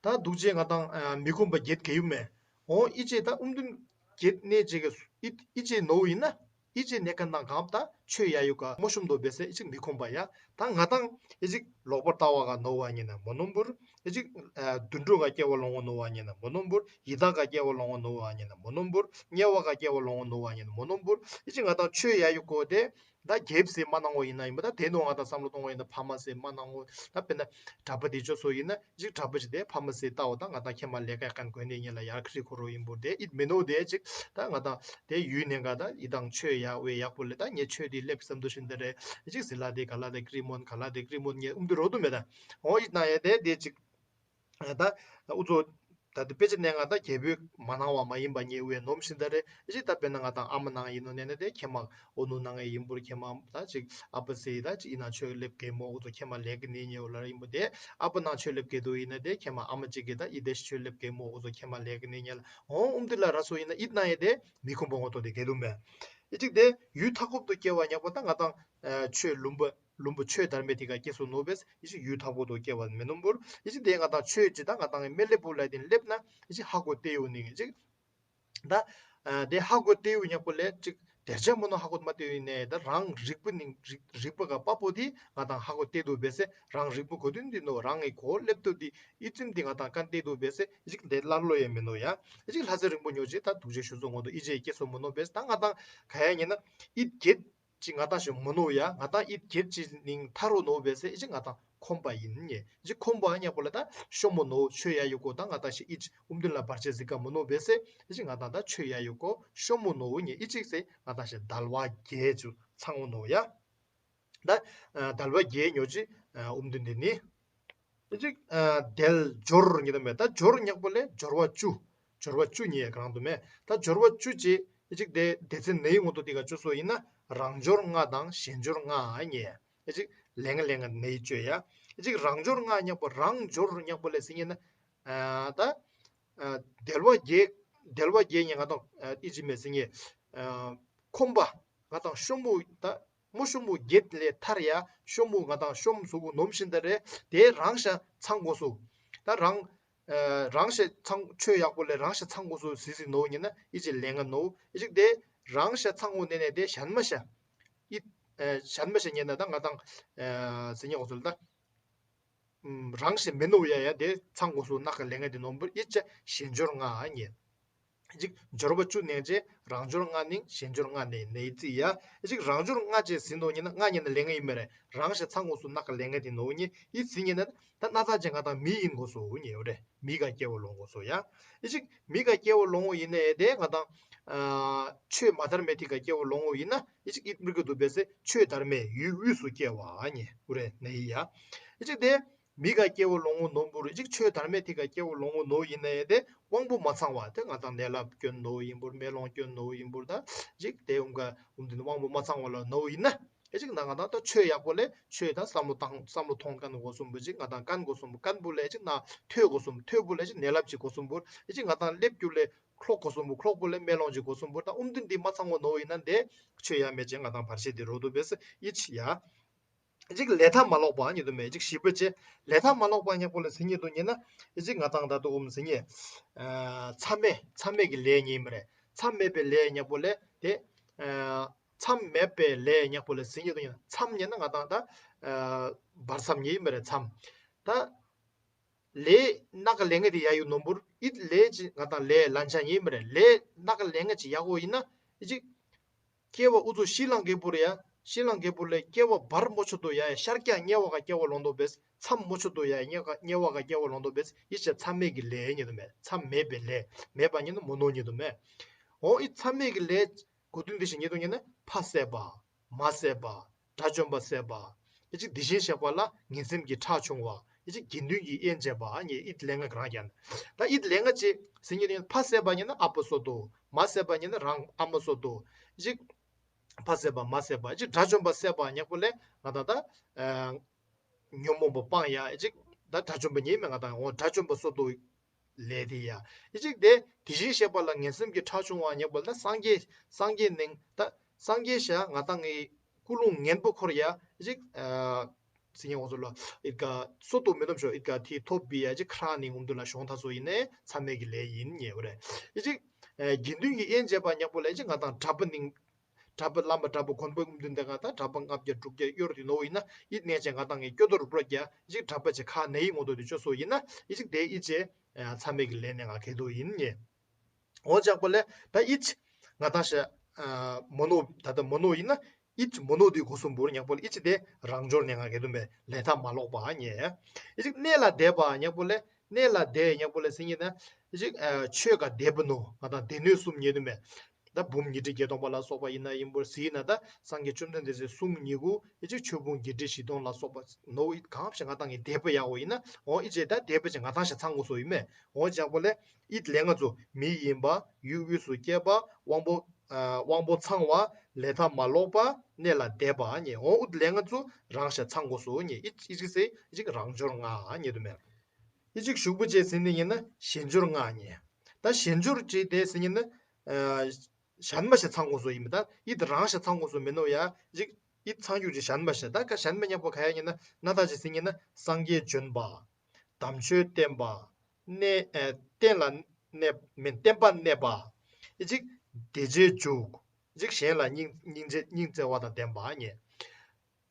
ད་འདུག་ཅེས་ང་དང་མི་ཁོམ་པ་བརྒྱད་ག་ཡུམ་མེ། འོ་ཨི་ཅེ་ད་ཨུམ་དུན་བརྒྱད་གནས་ཅེས་ཀ་ཨི་ཅེ་ནོ་ཡིན་ན་ཨི་ཅེ་གནས་ཀ་ནང་གང་ད་ཆོས་ཡ་ཡུ་ཀ་མོ་ཤུམ་དོ་བེ་སེ་ཨི་ཅིག་མི་ཁོམ་པ་ཡ། ད་ང་དང་ཨི་ཅིག་ལོག་པར་ལྟ་བ་ག་ནོ་བ་ཉེ་ན་མོ་ནོམ་བུར་ཨི་ཅིག་དུད་འགྲོ་ག་སྐྱེ་བ་ལོང་བ་ནོ་བ་ཉེ་ན་མོ་ནོམ་བུར་ཡི་དྭགས་ག་སྐྱེ་བ་ལོང་བ་ནོ་བ་ཉེ་ན་མོ་ནོམ་བུར་དམྱལ་བ་ག་སྐྱེ་བ་ལོང་བ་ནོ་བ་ཉེ་ན་མོ་ནོམ་བུར་ཨི་ཅིག་ང་དང་ཆོས་ཡ་ཡུ་ཀོ་དེ། ད་རྒྱལ་སྲས་མ་གནང་བ་ཡིན་ན་ཡིན་པ་ད་དེ་ནོ་ང་དང་བསམ་བློ་གཏོང་བ་ཡིན་ན་ཕ་མ་སྲས་མ་གནང་བ་ད་དཔེར་ན་གྲྭ་པ་དེ་ཅོ་སོ་ཡིན་ན་ཅིག་གྲྭ་པ་ཅིག་དེ་ཕ་མ་སྲས་ལྟ་བ་ད་ང་དང་ཁྱེད་མ་ལས་ཀ་ཀན་གོན་ནས་ཉེ་ལ་ཡར་ཁྲི་ཁོ་རོ་ཡིན་པོ་དེ་ཨིད་མེ་ནོ་དེ་ཅིག་ད་ང་དང་དེ་ཡུལ་ནས་ག་ད་ཡི་དང་ཆོས་ཡག་བས་ཡག་པོ་ལས་ད་ངས་ཆོས་དེ་སླེབས་བསམ་དུ་ཤིན་ད་རེ་ཅིག་ཟི་ལ་དེ་ག་ལ་དེ་ཀྲི་མོན་ག་ལ་དེ་ཀྲི་མོན་ངས་ཨུམ་དུ་རོ་དུ་མེད་ད་འོ་ཨིད་ན་ཡ་དེ་དེ་ཅིག་ད་ཨུ་ཚོ། ད་དེ་དཔེ་ཆ་ནས་ང་ད་རྒྱལ་པོས་མ་གནང་བ་མ་ཡིན་པ་ཉེ་བའི་ནོམ་ཤིན་ད་རེ་ཅིག་ད་དཔེར་ན་ང་དང་ཨ་མ་གནང་ཡིན་ནོ་ནས་ནས་དེ་ཁྱེད་མ་ཨོ་ནུ་གནང་ཡིན་པུར་ཁྱེད་མ་ད་ཅིག་ཨ་པ་སེ་ད་ཅིག་ཡིན་ན་ཆོས་ལེབ་གེ་མོ་འོ་ཚོ་ཁྱེད་མ་ལེགས་ནི་ཉེ་བ་ལ་ཡིན་པོ་དེ་ཨ་པ་ནང་ཆོས་ལེབ་གེ་དུ་ཡིན་ན་དེ་ཁྱེད་མ་ཨ་མ་ཅིག་གི་ད་ཡི་དེ་ཆོས་ལེབ་གེ་མོ་འོ་ཚོ་ཁྱེད་མ་ལེགས་ནི་ཉེ་ལ་འོ་ཨུམ་དི་ལ་ར་སོ་ཡིན་ན་ཡིད་ན་ཡེ་དེ་མི་ཁུམ་པོ་ངོ་ཏོ་དེ་གེ་དུ་མེ། ཡི་ཅིག་དེ་ཡུལ་མཐའ་འཁོབ་ཏུ་སྐྱེ་བ་ཉག་པ་ད་ང་དང་ཆོས་ལུམ་པ་ལུམ་པོ་ཆོས་དར་མེད་དེ་ག་སྐྱེ་སོ་ནོ་བེས་ཡི་ཅིག་ཡུལ་མཐའ་འཁོབ་ཏུ་སྐྱེ་བ་མེ་ནོམ་པུར་ཡི་ཅིག་དེ་ང་དང་ཆོས་ཅི་ད་ང་དང་མེ་ལེབ་པོ་ལ་དེ་ལེབ་ན་ཡི་ཅིག་ཧ་གོ་སྟེ་ཡོད་ནི་ཅིག་ད་དེ་ཧ་གོ་སྟེ་ཡོད་ཉག་པོ་ལས་ཅིག་དེར་ཆ་མོ་ནོ་ཧ་གོ་མ་སྟེ་ཡོད་ནས་ད་རང་རིག་པ་ནི་རིག་རིག་པ་ག་པ་པོ་དེ་ང་དང་ཧ་གོ་སྟེ་དུ་བེས་སེ་རང་རིག་པ་གོ་དོན་དེ་ནོ་རང་གི་གོ་ལེབ་ཏུ་དེ་ཨི་ཙིམ་དེ་ང་དང་ཀན་སྟེ་དུ་བེས་སེ་ཡི་ཅིག་དེ་ལར་ལོ་ཡེ་མེ་ནོ་ཡ་ཡི་ཅིག་ལྷ་ས་རིང་པོ་ཉོ་ཅེ་ད་དུག་ཅེ་ཤུ་ཚོ་ངོ་དུ་ཨི་ཅེ་སྐྱེ་སོ་མོ་ནོ་བེས་ད་ང་དང་ག་ཡ་ཉེ་ན་ཨི་གེད་ཅིག་ང་དང་ཞིག་མོ་ནོ་ཡ་ང་དང་ཨིད་གེར་ཅིག་ནིང་ཐ་རུ་ནོ་བེ་སེ་ཨི་ཅིག་ང་དང་ཁོམ་པ་ཡིན་ཉེ་ཅིག་ཁོམ་པ་ཉག་པོ་ལ་ད་ཤོ་མོ་ནོ་ཆོས་ཡ་ཡོ་གོ་ད་ང་དང་ཞིག་ཨི་ཅིག་ཨུམ་དུན་ལ་བར་ཆད་ཟིག་ག་མོ་ནོ་བེ་སེ་ཨི་ཅིག་ང་དང་ད་ཆོས་ཡ་ཡོ་གོ་ཤོ་མོ་ནོ་ཉེ་ཨི་ཅིག་སེ་ང་དང་ཞིག་དལ་བ་རྒྱས་ཅུ་ཚང་མོ་ནོ་ཡ་ད་དལ་བ་རྒྱས་ཉོ་ཅི་ཨུམ་དུན་དེ་ནི། ཨི་ཅིག་ཨ་དལ་འབྱོར་ཉིད་དུ་མེད་ད་འབྱོར་ཉག་པོ་ལས་འབྱོར་བ་བཅུ། འབྱོར་བ་བཅུ་ཉིད་གང་དུ་མེད་ད་འབྱོར་བ་བཅུ་ཅེ་ཨི་ཅིག་དེ་སྡེ་ཚན་ནའི་ངོ་ཏོ་དེ་ག་བཅུ་སོ་ཡིན་ན་རང་འབྱོར་ལྔ་དང་གཞན་འབྱོར་ལྔ་ཉེ་ཨི་ཅིག་ལས་ལྔ་ལས་ལྔ་ནའི་བཅོས་ཡ་ཨི་ཅིག་རང་འབྱོར་ལྔ་ཉག་པོ་རང་འབྱོར་ཉག་པོ་ལས་ཟིན་ཡིན་ན་ཨ་ད་ཨ་དལ་བ་བརྒྱད་དལ་བ་བརྒྱད་ཉེ་ང་དང་ཨི་ཅིག་མེད་ཟིན་ཡེ་ཨ་ཁོམ་པ་ང་དང་ཤོ་མོ་ད། མོ་ཤོ་མོ་བརྒྱད་ལས་ཐར་ཡ་ཤོ་མོ་ང་དང་ཤོམ་གཟུགས་པོ་ནོམ་བཞིན་ད་རེ་དེ་རང་ཤ་ཚང་དགོས་སུ། ད་རང་ཨ་རང་ཤ་ཚང་ཆོས་ཡག་པོ་ལས་རང་ཤ་ཚང་དགོས་སུ་ཟི་ཟི་ནོ་ཉིན་ན་ཨི་ཅི་ལས་ང་ནོ་ཨི་ཅིག་དེ་རང་ཤ་ཚང་དགོས་ནས་ནས་དེ་གཞན་མ་ཤ་ཨི་ཨ་གཞན་མ་ཤ་ཉན་ན་ད་ང་དང་ཨ་ཟི་ཉག་གོ་སུ་ལ་ད། རང་ཞིག་མི་ནུ་ཡ་ཡ་དེ་ཚང་དགོས་སུ་ནག་གི་ལས་ངན་དེ་ནོམ་པུར་ཨི་ཅ་ཞེན་སྦྱོར་ལྔ་ཉེ། གཅིག་འབྱོར་བ་བཅུ་ནས་ཅེ་རང་འབྱོར་ལྔ་ནི་ཞེན་སྦྱོར་ལྔ་ནས་ནས་རྩི་ཡ། གཅིག་རང་འབྱོར་ལྔ་ཅེ་ཟིན་དོ་ཉེ་ན་ལྔ་ཉེ་ན་ལས་ངན་ཡིན་མེ་རེ་རང་ཞིག་ཚང་དགོས་སུ་ནག་གི་ལས་ངན་དེ་ནོ་ཉེ་ཨི་ཟིན་ཉེ་ན་ད་སྣ་ཚ་ཅན་ང་དང་མི་ཡིན་དགོས་སུ་ཉེ་ཡོད་རེ་མི་ག་སྐྱེ་བོ་ལོང་དགོས་སུ་ཡ། ཨི་གཅིག་མི་ག་སྐྱེ་བོ་ལོང་བོ་ཡིན་ནས་དེ་ང་དང་ཆོས་མ་དར་མེ་ཐི་ག་སྐྱེ་བོ་ལོང་བོ་ཡིན་ན། ཨི་ཅིག་ཨིད་མི་ག་དུ་བེ་སེ་ཆོས་དར་མེ་ཡུལ་དབུས་སུ་སྐྱེ་བ་ཉེ་ཨུ་རེ་ནེ་ཡི་ཡ། ཨི་ཅིག་དེ་མི་ག་སྐྱེ་བོ་ལོང་བོ་ནོམ་བུ་རུ་ཨི་ཅིག་ཆོས་དར་མེ་ཐི་ག་སྐྱེ་བོ་ལོང་བོ་ནོ་ཡིན་ནེ་དེ་དབང་པོ་མ་ཚང་བ་དེ་ང་དང་ནད་ལབ་སྐྱོན་ནོ་ཡིན་བུར་མེ་ལོང་སྐྱོན་ནོ་ཡིན་བུར་ད་ཅིག་དེ་འུམ་ག་འུམ་དེ་ནི་དབང་པོ་མ་ཚང་བ་ལ་ནོ་ཡིན་ན་ཨི་ཅིག་ན་ང་དང་ད་ཆོས་ཡག་པོ་ལས་ཆོས་ད་བསམ་བློ་བཏང་བསམ་བློ་ཐོང་ཀན་གོ་སུམ་བུ་ཅིག་ང་དང་ཀན་གོ་སུམ་བུ་ཀན་བུ་ལས་ཅིག་ན་ཐོས་གོ་སུམ་ཐོས་བུ་ལས་ཅིག་ནད་ལབ་ཅིག་གོ་སུམ་བུར་ཨི་ཅིག་ང་དང་ལེབ་རྒྱུ་ལས། ཁློག་གོ་སུམ་བུ་ཁློག་བུ་ལས་མེ་ལོང་ཅིག་གོ་སུམ་བུ་ད་ཨུམ་དུན་དི་མ་ཚང་བོ་ནོ་ཡིན་ན་དེ་ཆོས་ཡ་མེ་ཅེ་ང་དང་བར་ཆད་དི་རོ་དུ་བེ་སི་ཨི་ཆི་ཡ། ཨི་ཅིག་ལས་མཐའ་མ་ལོག་པ་ཉིད་དུ་མེ་ཨི་ཅིག་ཞིབ་པོ་ཅེ་ལས་མཐའ་མ་ལོག་པ་ཉག་པོ་ལ་ཟིན་ཉིད་དུ་ཉིད་ན་ཨི་ཅིག་ང་དང་ད་དུ་ཨུམ་ཟིན་ཉེ། མཚམས་མེད་མཚམས་མེད་ཀྱི་ལས་ཉིད་མ་རེད་མཚམས་མེད་པའི་ལས་ཉག་པོ་ལས་དེ། མཚམས་མེད་པའི་ལས་ཉག་པོ་ལ་ཟིན་ཉིད་དུ་ཉིད་ན་མཚམས་ཉིད་ན་ང་དང་ད། བར་མཚམས་ཉིད་མ་རེད་མཚམས། ད། ལས་ནག་གི་ལས་ངན་དེ་ཡ་ཡུ་ནོམ་བུར་ཨིད་ལས་ཅི་ང་དང་ལས་ལན་ཆ་ཉིན་མི་རེད་ལས་ནག་གི་ལས་ངན་ཅི་ཡག་པོ་ཡིན་ན་ཨི་ཅིག་སྐྱེ་བ་ཨུ་ཚུགས་ཤི་ལང་གེ་པུར་ཡ་ཤི་ལང་གེ་པུར་ལས་སྐྱེ་བ་བར་མོ་ཆུ་དུ་ཡ་ཡ་ཤར་ཀྱང་ཉེ་བ་ག་སྐྱེ་བ་ལོང་དོ་བེས་མཚམས་མོ་ཆུ་དུ་ཡ་ཡ་ཉེ་བ་ག་སྐྱེ་བ་ལོང་དོ་བེས་ཨི་ཅི་མཚམས་མེད་ཀྱི་ལས་ཉིད་དུ་མེད་མཚམས་མེད་པའི་ལས་མེད་པ་ཉིད་དུ་མོ་ནོ་ཉིད་དུ་མེད་འོ་ཨི་མཚམས་མེད་ཀྱི་ལས། གོ་དོན་འདི་ཞིག་ཉེ་དུ་ཉེ་ན་ཕ་བསད་པ། མ་བསད་པ། དགྲ་བཅོམ་པ་བསད་པ། ཨི་ཅིག་དེ་བཞིན་གཤེགས་པ་ལ་ངན་སེམས་ཀྱི་ཁྲག་ཕྱུང་བ། ཨི་ཅིག་དགེ་འདུན་གྱི་དབྱེན་བྱས་པ་ཉེ་ཨི་ལས་ངན་གང་ཡང་། ད་ཨི་ལས་ངན་ཅེས་ཟིན་ཉེ་དུ་ཉེ་ན་ཕ་བསད་པ་ཉེ་ན་ཨ་ཕ་སོ་དོ། མ་བསད་པ་ཉེ་ན་རང་ཨ་མ་སོ་དོ། ཨི་ཅིག་ཕ་བསད་པ་མ་བསད་པ་ཨི་ཅིག་དགྲ་བཅོམ་པ་བསད་པ་ཉག་པོ་ལས་ང་ད་ད། ཉོན་མོངས་པ་སྤང་ཡ་ཨི་ཅིག་ད་དགྲ་བཅོམ་པ་ཉེ་མེད་ང་དང་འོ་དགྲ་བཅོམ་པ་སོ་དོ། ལས་དེ་ཡ། ཨི་ཅིག་དེ་དེ་བཞིན་གཤེགས་པ་ལ་ངན་སེམས་ཀྱི་ཁྲག་ཕྱུང་བ་ཉག་པ་ལ་སངས་རྒྱས་སངས་རྒྱས་ནང་ད་སངས་རྒྱས་ཤ་ང་དང་ངི་ཀུན་སློང་ངན་པོ་འཁོར་ཡ་ཨི་ཅིག་སི་ཉེ་འོ་ཚོ་ལ་ཨི་ཀ་སོ་དོ་མི་སྡོམ་ཤོ་ཨི་ཀ་དེ་ཐོབ་པི་ཡ་ཨི་ཅིག་ཁྲག་ནི་ངུམ་དུ་ལ་ཤོང་ཐ་སོ་ཡིན་ནས་མཚམས་མེད་ཀྱི་ལས་ཡིན་ཉེ་བ་རེད། ཨི་ཅིག་དགེ་འདུན་གྱི་དབྱེན་བྱས་པ་ཉག་པོ་ལ་ཨི་ཅིག་ང་དང་གྲྭ་པ་ནིང་། གྲྭ་པ་བླ་མ་གྲྭ་པ་མགོན་པོ་ཀུན་འདུས་འདི་ག་དང་གྲྭ་པ་ལྔ་བརྒྱ་དྲུག་བརྒྱ་གཡོར་དུ་ནོ་ཡིན་ན་ཨི་གནས་ཆེན་ང་དང་ངི་སྐྱོ་དོར་པྲོ་རྒྱ་ཅིག་གྲྭ་པ་ཅིག་ཁ་ནེ་ཡི་ངོ་དོ་དུ་ཆོ་སོ་ཡིན་ན་ཨི་ཅིག་དེ་ཨི་ཅེ་མཚམས་མེད་ཀྱི་ལས་ནས་ང་གེ་དོ་ཡིན་ཉེ། འོ་ཅག་པོ་ལས་ད་ཨི་ཅི་ང་དང་ཤ་མོ་ནོ་ད་ད་མོ་ནོ་ཡིན་ན་ཨི་ཅི་མོ་ནོ་དུ་གོ་སུམ་བུར་ཉག་པོ་ལ་ཨི་ཅི་དེ་རང་འབྱོར་ནས་ང་གེ་དོ་མེད་ལས་མཐའ་མ་ལོག་པ་ཉེ། ཨི་ཅིག་གནས་ལ་བསྡད་པ་ཉག་པོ་ལས་གནས་ལ་བསྡད་ཉག་པོ་ལས་སེང་གེ་ན་ཨི་ཅིག་ཆོས་ག་བསྡད་པ་ནོ་ང་དང་སྡེ་སྣོད་གསུམ་ཉེ་དུ་མེད། ད་འབུམ་ཉི་ཁྲི་བརྒྱད་སྟོང་པ་ལ་སོགས་པ་ཡིན་ན་ཡིན་པར་གཟིགས་ན། ད་སངས་རྒྱས་བཅོམ་ལྡན་འདས་སི་གསུང་ཉིད་གུ་ཨི་ཅིག་ཆོས་ཕུང་བརྒྱད་ཁྲི་བཞི་སྟོང་ལ་སོགས་པ་ནོ་ཨི་གང་ཞིག་ང་དང་ངི་དད་པ་ཡག་གོ་ཡིན་ན། འོ་ཨི་ཅེ་ད་དད་པ་ཅིག་ང་དང་ཞིག་ཚང་དགོས་སོ་ཡིན་མེ། འོ་ཅག་པོ་ལས་ཨི་ལས་ང་ཚོ་མི་ཡིན་པ། ཡུལ་དབུས་སུ་སྐྱེས་པ། དབང་པོ་ཨ་དབང་པོ་ཚང་བ། ལས་མཐའ་མ་ལོག་པ། གནས་ལ་དད་པ་ཉེ། འོ་ཨུ་ལས་ང་ཚོ་རང་ཞིག་ཚང་དགོས་སོ་ཉེ། ཨི་ཨི་ཅིག་སེ་ཨི་ཅིག་རང་འབྱོར་ལྔ་ཉེ་དུ་མེ། ཨི་ཅིག་ཞུགས་པོ་ཅེ་ཟིན་ནི་ཡིན་ན་ཞེན་འབྱོར་ལྔ་ཉེ། ད་ཞེན་འབྱོར་ཅེ་དེ་ཟིན་ཡིན་ན་ཨ་གཞན་མ་ཞིག་ཚང་དགོས་སོ་ཡིན་མི། ད་ཨི་ད་རང་ཞིག་ཚང་དགོས་སོ་མི་ནོ་ཡ། ཨི་ཅིག་ཨི་ཚང་རྒྱུ་ཅིག་གཞན་མ་ཞིག་ད་ཀ་གཞན་མ་ཉག་པོ་ག་ཡ་ཡིན་ན་ན་ད་ཅིག་ཟིན་ཡིན་ན་སངས་རྒྱས་བྱོན་པ། དམ་ཆོས་བསྟན་པ། གནས་ཨ་བསྟན་ལ་གནས་མིན་བསྟན་པ་གནས་པ། ཨི་ཅིག་བདེ་བྱེད་འཇུག་ཨི་ཅིག་གཞན་ལ་སྙིང་སྙིང་རྗེ་སྙིང་བརྩེ་བ་དང་ལྡན་པ་ཉེ།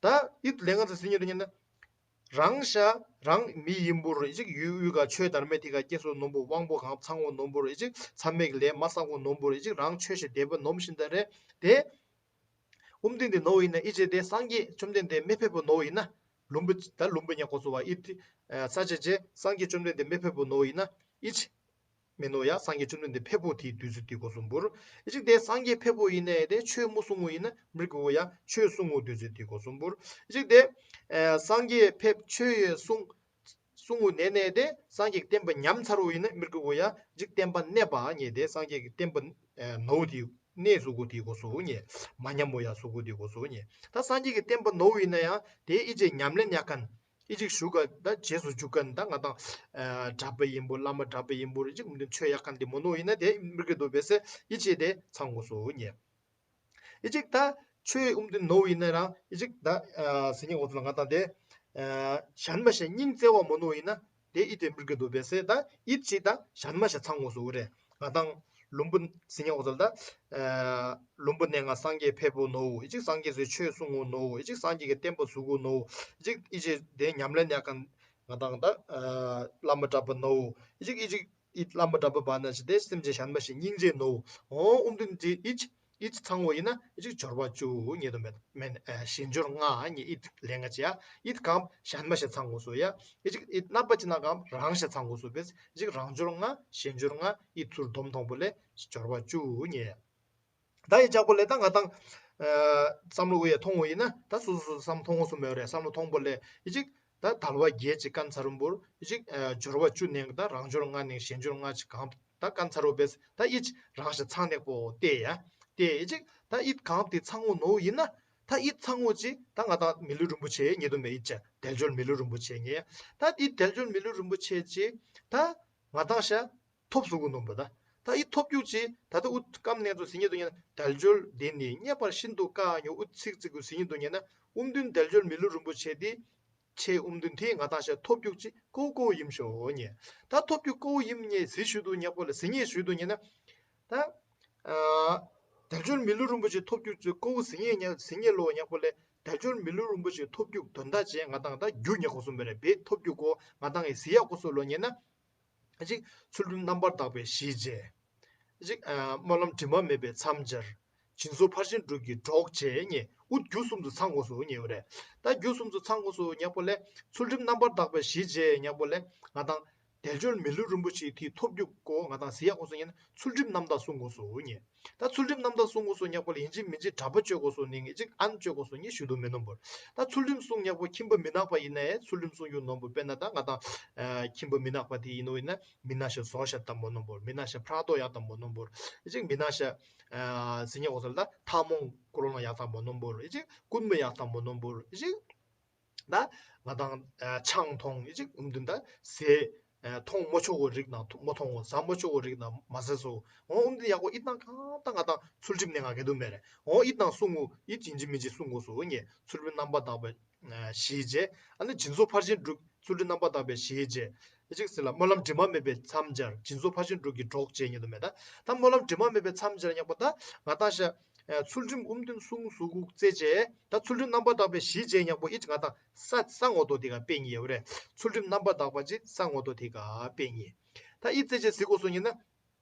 ད་ཨི་ལས་ང་ཚོ་ཟིན་ཡོད་ཉེ་ན། རང་ཤ་རང་མི་ཡིན་པོ་རེད། ཅིག་ཡུལ་དབུས་ཀ་ཆོས་དར་མེད་ཐི་ཀ་སྐྱེ་སོ་ནོམ་པོ། དབང་པོ་གང་ཚང་བོ་ནོམ་པོ་རེད། ཅིག་མཚམས་མེད་ལས་མ་བསགས་བོ་ནོམ་པོ་རེད། ཅིག་རང་ཆོས་ཤིག་དད་པ་ནོམ་བཞིན་ད་རེད་དེ། ཨུམ་ཏིན་དེ་ནོ་ཡིན་ན་ཨི་ཅེ་དེ་སངས་རྒྱས་བཅོམ་ལྡན་འདས་མི་ཕེབས་པོ་ནོ་ཡིན་ན། ལུམ་བུ་ད་ལུམ་བུ་ཉག་གོ་སོ་བ་ཨི་ཏི་ས་ཆ་ཅེ་སངས་རྒྱས་བཅོམ་ལྡན་འདས་མི་ཕེབས་པོ་ནོ་ཡིན་ན་ཨི་ཅེ། མེ་ནོ་ཡ་སངས་རྒྱས་བཅོམ་ལྡན་འདས་ཕེབས་པོ་དེའི་དུས་ཚོད་དེ་གོ་སོང་པུར། ཨི་ཅིག་དེ་སངས་རྒྱས་ཕེབས་པོ་ཡིན་ནའི་དེ་ཆོས་མུ་གསུང་ངོ་ཡིན་ན་མི་གོ་ཡ་ཆོས་གསུང་ངོ་དུས་ཚོད་དེ་གོ་སོང་པུར། ཨི་ཅིག་དེ་ཨ་སངས་རྒྱས་ཕེབས་ཆོས་ཡོད་གསུང་གསུང་ངོ་ནས་ནས་དེ་སངས་རྒྱས་ཀྱི་བསྟན་པ་ཉམས་ཚར་བོ་ཡིན་ན་མི་གོ་ཡ་ཅིག་བསྟན་པ་གནས་པ་ཉེ། དེ་སངས་རྒྱས་ཀྱི་བསྟན་པ་ཨ་ནོ་དེ་གནས་སུ་གོ་དེ་གོ་སོ་ཉེ། མ་ཉམས་མོ་ཡ་སུ་གོ་དེ་གོ་སོ་ཉེ། ད་སངས་རྒྱས་ཀྱི་བསྟན་པ་ནོ་ཡིན་ན་ཡང་དེ་ཨི་ཅེ་ཉམས་ལེན་ཉག་ཁན། ཨི་ཅིག་ཞུ་ག་ད་རྗེས་སུ་འཇུག་ག་ད་ང་དང་ཨ་གྲྭ་པ་ཡིན་པོ་བླ་མ་གྲྭ་པ་ཡིན་པོ་རེ་ཅིག་ཨུམ་དུན་ཆོས་ཡག་ག་འདི་མོ་ནོ་ཡིན་ན་དེ་མི་གི་འདུག་པས་སེ་ཨི་ཅེ་དེ་ཚང་དགོས་སོ་ཉེ། ཨི་ཅིག་ད་ཆོས་ཨུམ་དུན་ནོ་ཡིན་ན་རང་ཨི་ཅིག་ད་ཨ་ཟི་ཉེ་འོ་ཚོ་ལ་ང་དང་དེ་ཨ་གཞན་མ་ཞེ་སྙིང་བརྩེ་བ་མོ་ནོ་ཡིན་ན་དེ་ཨི་དེ་མི་གི་འདུག་པས་སེ་ད་ཨི་ཅིག་ད་གཞན་མ་ཞེ་ཚང་དགོས་སོ་རེ། ང་དང་ལུམ་བུ་ཟི་ཉེ་འོ་ཚོ་ལ་ད་ཨ་ལུམ་བུ་ནས་ང་སངས་རྒྱས་ཕེབས་པོ་ནོ། ཨི་ཅིག་སངས་རྒྱས་སུ་ཆོས་གསུང་ངོ་ནོ། ཨི་ཅིག་སངས་རྒྱས་ཀྱི་བསྟན་པ་ཟུག་གོ་ནོ། ཨི་ཅིག་ཨི་ཅིག་དེ་ཉམས་ལེན་ཡག་ག་ང་དང་ད་ཨ་བླ་མ་གྲྭ་པ་ནོ། ཨི་ཅིག་ཨི་ཅིག་ཨི་བླ་མ་གྲྭ་པ་བ་ན་ཞིག་དེ་སེམས་ཅན་གཞན་མ་ཞིག་སྙིང་རྗེ་ནོ། འོ་ཨུམ་དུན་དེ་ཨི་ཅིག་ཨི་ཅིག་ཚང་བོ་ཡིན་ན་ཨི་ཅིག་འབྱོར་བ་བཅུ་ཉེ་དུ་མེད་མེན་ཨ་ཞེན་འབྱོར་ལྔ་ཉེ་ཨི་ལས་ང་ཅི་ཡ་ཨི་གམ་གཞན་མ་ཞིག་ཚང་དགོས་སོ་ཡ། ཨི་ཅིག་ཨི་རྣམ་པ་ཅི་ན་གམ་རང་ཞིག་ཚང་དགོས་སོ་པས་ཨི་ཅིག་རང་འབྱོར་ལྔ་ཞེན་འབྱོར་ལྔ་ཨི་ཚུར་སྡོམ་མཐོང་པོ་ལས་འབྱོར་བ་བཅུ་ཉེ། ད་ཡི་ཅག་པོ་ལས་ད་ང་དང་ཨ་བསམ་བློ་འུ་ཡ་མཐོང་བོ་ཡིན་ན་ད་སོ་སོ་སོ་བསམ་མཐོང་བོ་སུ་མེད་རེད། བསམ་བློ་མཐོང་པོ་ལས་ཨི་ཅིག་ད་དལ་བ་བརྒྱད་ཅིག་བཀན་ཚར་རུང་པོར་ཨི་ཅིག་ཨ་འབྱོར་བ་བཅུ་ནས་ད་རང་འབྱོར་ལྔ་ནས་ཞེན་འབྱོར་ལྔ་ཅིག་གང་ད་བཀན་ཚར་རུང་པས་ད་ཨི་ཅིག་རང་ཞིག་ཚང་ནས་པོ་བལྟས་ཡ་བལྟས་ཨི་ཅིག་ད་ཨི་གང་དེ་ཚང་བོ་ནོ་ཡིན་ན་ད་ཨི་ཚང་བོ་ཅིག་ད་ང་དང་མི་ལུས་རིན་པོ་ཆེ་ཉེ་དུ་མེད་ཨི་ཅག་དལ་འབྱོར་མི་ལུས་རིན་པོ་ཆེ་ཉེ་ད་ཨི་དལ་འབྱོར་མི་ལུས་རིན་པོ་ཆེ་ཅིག་ད་ང་དང་ཤ་ཐོབ་སུ་གུ་ནོམ་པ་ད། ད་ཨི་ཐོབ་རྒྱུག་ཅིག་ད་ལྟ་ཨུ་སྐམ་ནས་ཚོ་ཟིན་ཉེ་དུ་ཉེ་ན་དལ་འབྱོར་འདི་ནི་རྙེད་པར་ཤིན་ཏུ་དཀའ་ཉོ་ཨུ་ཚིག་ཚིག་གུ་ཟིན་ཉེ་དུ་ཉེ་ན་ཨུམ་དུན་དལ་འབྱོར་མི་ལུས་རིན་པོ་ཆེ་འདི་ཆེ་ཨུམ་དུན་དེ་ང་དང་ཤ་ཐོབ་རྒྱུག་ཅིག་ཀོ་ཀོ་ཡིམ་ཤོ་ཉེ། ད་ཐོབ་རྒྱུག་ཀོ་ཡིམ་ཉེ་ཟི་ཞུ་དུ་ཉག་པོ་ལ་ཟིན་ཉེ་ཞུ་དུ་ཉེ་ན་ད་ཨ་དལ་འབྱོར་མི་ལུས་རིན་པོ་ཆེ་ཐོབ་རྒྱུག་ཅིག་ཀོ་ཟིན་ཉེ་ཉ་ཟིན་ཉེ་ལོ་ཉག་པོ་ལ་དལ་འབྱོར་མི་ལུས་རིན་པོ་ཆེ་ཐོབ་རྒྱུག་དོན་དག་ཅེ་ང་དང་ད་རྒྱུ་ཉག་གོ་སུམ་པེ་རེ་བེ་ཐོབ་རྒྱུག་གོ་ང་དང་ཨི་ཟི་ཡག་གོ་སོ་ལོ་ཉེ་ན། ཅིག་ཚུལ་ཁྲིམས་རྣམ་པར་དག་པའི་གཞི་བྱས། ཅིག་ཨ་སྨོན་ལམ་དྲི་མ་མེད་པའི་མཚམས་སྦྱར། སྦྱིན་སོགས་ཕར་ཕྱིན་དྲུག་གི་གྲོགས་བྱས་ཉེ་ཨུ་རྒྱུ་གསུམ་དུ་ཚང་དགོས་སོ་ཉེ་བ་རེད། ད་རྒྱུ་གསུམ་དུ་ཚང་དགོས་སོ་ཉག་པོ་ལས་ཚུལ་ཁྲིམས་རྣམ་པར་དག་པའི་གཞི་བྱས་ཉག་པོ་ལས་ང་དང་དལ་འབྱོར་མི་ལུས་རིན་པོ་ཆེ་དེ་ཐོབ་རྒྱུ་གོ་ང་དང་ཟི་ཡག་གོ་སོ་ཉེ་ན་ཚུལ་ཁྲིམས་རྣམ་དག་སྲུང་དགོས་སོ་ཉེ། ད་ཚུལ་ཁྲིམས་རྣམ་དག་སྲུང་དགོས་སོ་ཉག་པོ་ལ་ཡིན་གཅིག་མིན་གཅིག་གྲྭ་པ་བཅོས་དགོས་སོ་ནི་ངེད་ཅིག་ཨན་བཅོས་དགོས་སོ་ཉེ་ཞུ་དུ་མེད་ནོ་བོར། ད་ཚུལ་ཁྲིམས་སྲུང་ཉག་པོ་ཁྱིམ་པ་མི་ནག་པ་ཡིན་ནའི་ཚུལ་ཁྲིམས་སྲུང་རྒྱུ་ནོ་བོ་དཔེར་ན་ད་ང་དང་ཨ་ཁྱིམ་པ་མི་ནག་པ་དེ་ཡིན་ནོ་ཡིན་ན་མི་ནག་ཤ་བཟོ་ཤ་དམ་པོ་ནོ་བོར། མི་ནག་ཤ་ཕྲག་དོག་ཡག་དམ་པོ་ནོ་བོར། ཡིན་ཅིག་མི་ནག་ཤ་ཨ་ཟི་ཉག་གོ་སོ་ལ་ད་ཐ་མོང་ཀོ་རོ་ན་ཡག་དམ་པོ་ནོ་བོར། ཡིན་ཅིག་རྐུན་མ་ཡག་དམ་པོ་ནོ་བོར། ཡིན་ཅིག་ད་ང་དང་ཨ་ཆང་འཐུང་ཡིན་ཅིག་ཨུམ་དུན་ད་ཟས་ཨ་འཐུང་མ་ཆོག་གོ་རིགས་ནང་མ་འཐུང་གོ། ཟ་མ་ཆོག་གོ་རིགས་ནང་མ་ཟ་སོ། འོ་ཨུམ་དུན་ཡག་གོ་ཨི་ཏང་གང་ད་ང་དང་ཚུལ་ཁྲིམས་ནས་ང་གེ་དུ་མེ་རེ། འོ་ཨི་ཏང་སྲུང་ངུ་ཨི་ཅིན་ཅི་མིན་ཅི་སྲུང་གོ་སོ་ཉེ་ཚུལ་ཁྲིམས་རྣམ་པར་དག་པའི་ཨ་གཞི་བྱས། ཨ་ནི་སྦྱིན་སོགས་ཕར་ཕྱིན་དྲུག་ཚུལ་ཁྲིམས་རྣམ་པར་དག་པའི་གཞི་བྱས། ཨི་ཅིག་སི་ལ་སྨོན་ལམ་དྲི་མ་མེད་པའི་མཚམས་སྦྱར། སྦྱིན་སོགས་ཕར་ཕྱིན་དྲུག་གི་གྲོགས་བྱས་ཉེ་དུ་མེ་ད། ད་སྨོན་ལམ་དྲི་མ་མེད་པའི་མཚམས་སྦྱར་ཉག་པོ་ད་ང་དང་ཤ་ཚུལ་ཁྲིམས་ཨུམ་དུན་སྲུང་སུ་གུག་རྩེ་བྱས། ད་ཚུལ་ཁྲིམས་རྣམ་པར་དག་པའི་གཞི་བྱས་ཉག་པོ་ཨི་ཅིག་ང་དང་ས་ས་ངོ་ཏོ་དེ་ག་དཔེ་ཉེ་བ་རེ། ཚུལ་ཁྲིམས་རྣམ་པར་དག་པ་ཅིག་ས་ངོ་ཏོ་དེ་ག་དཔེ་ཉེ། ད་ཨི་རྩེ་བྱས་ཟི་གོ་སོ་ཉེ་ན།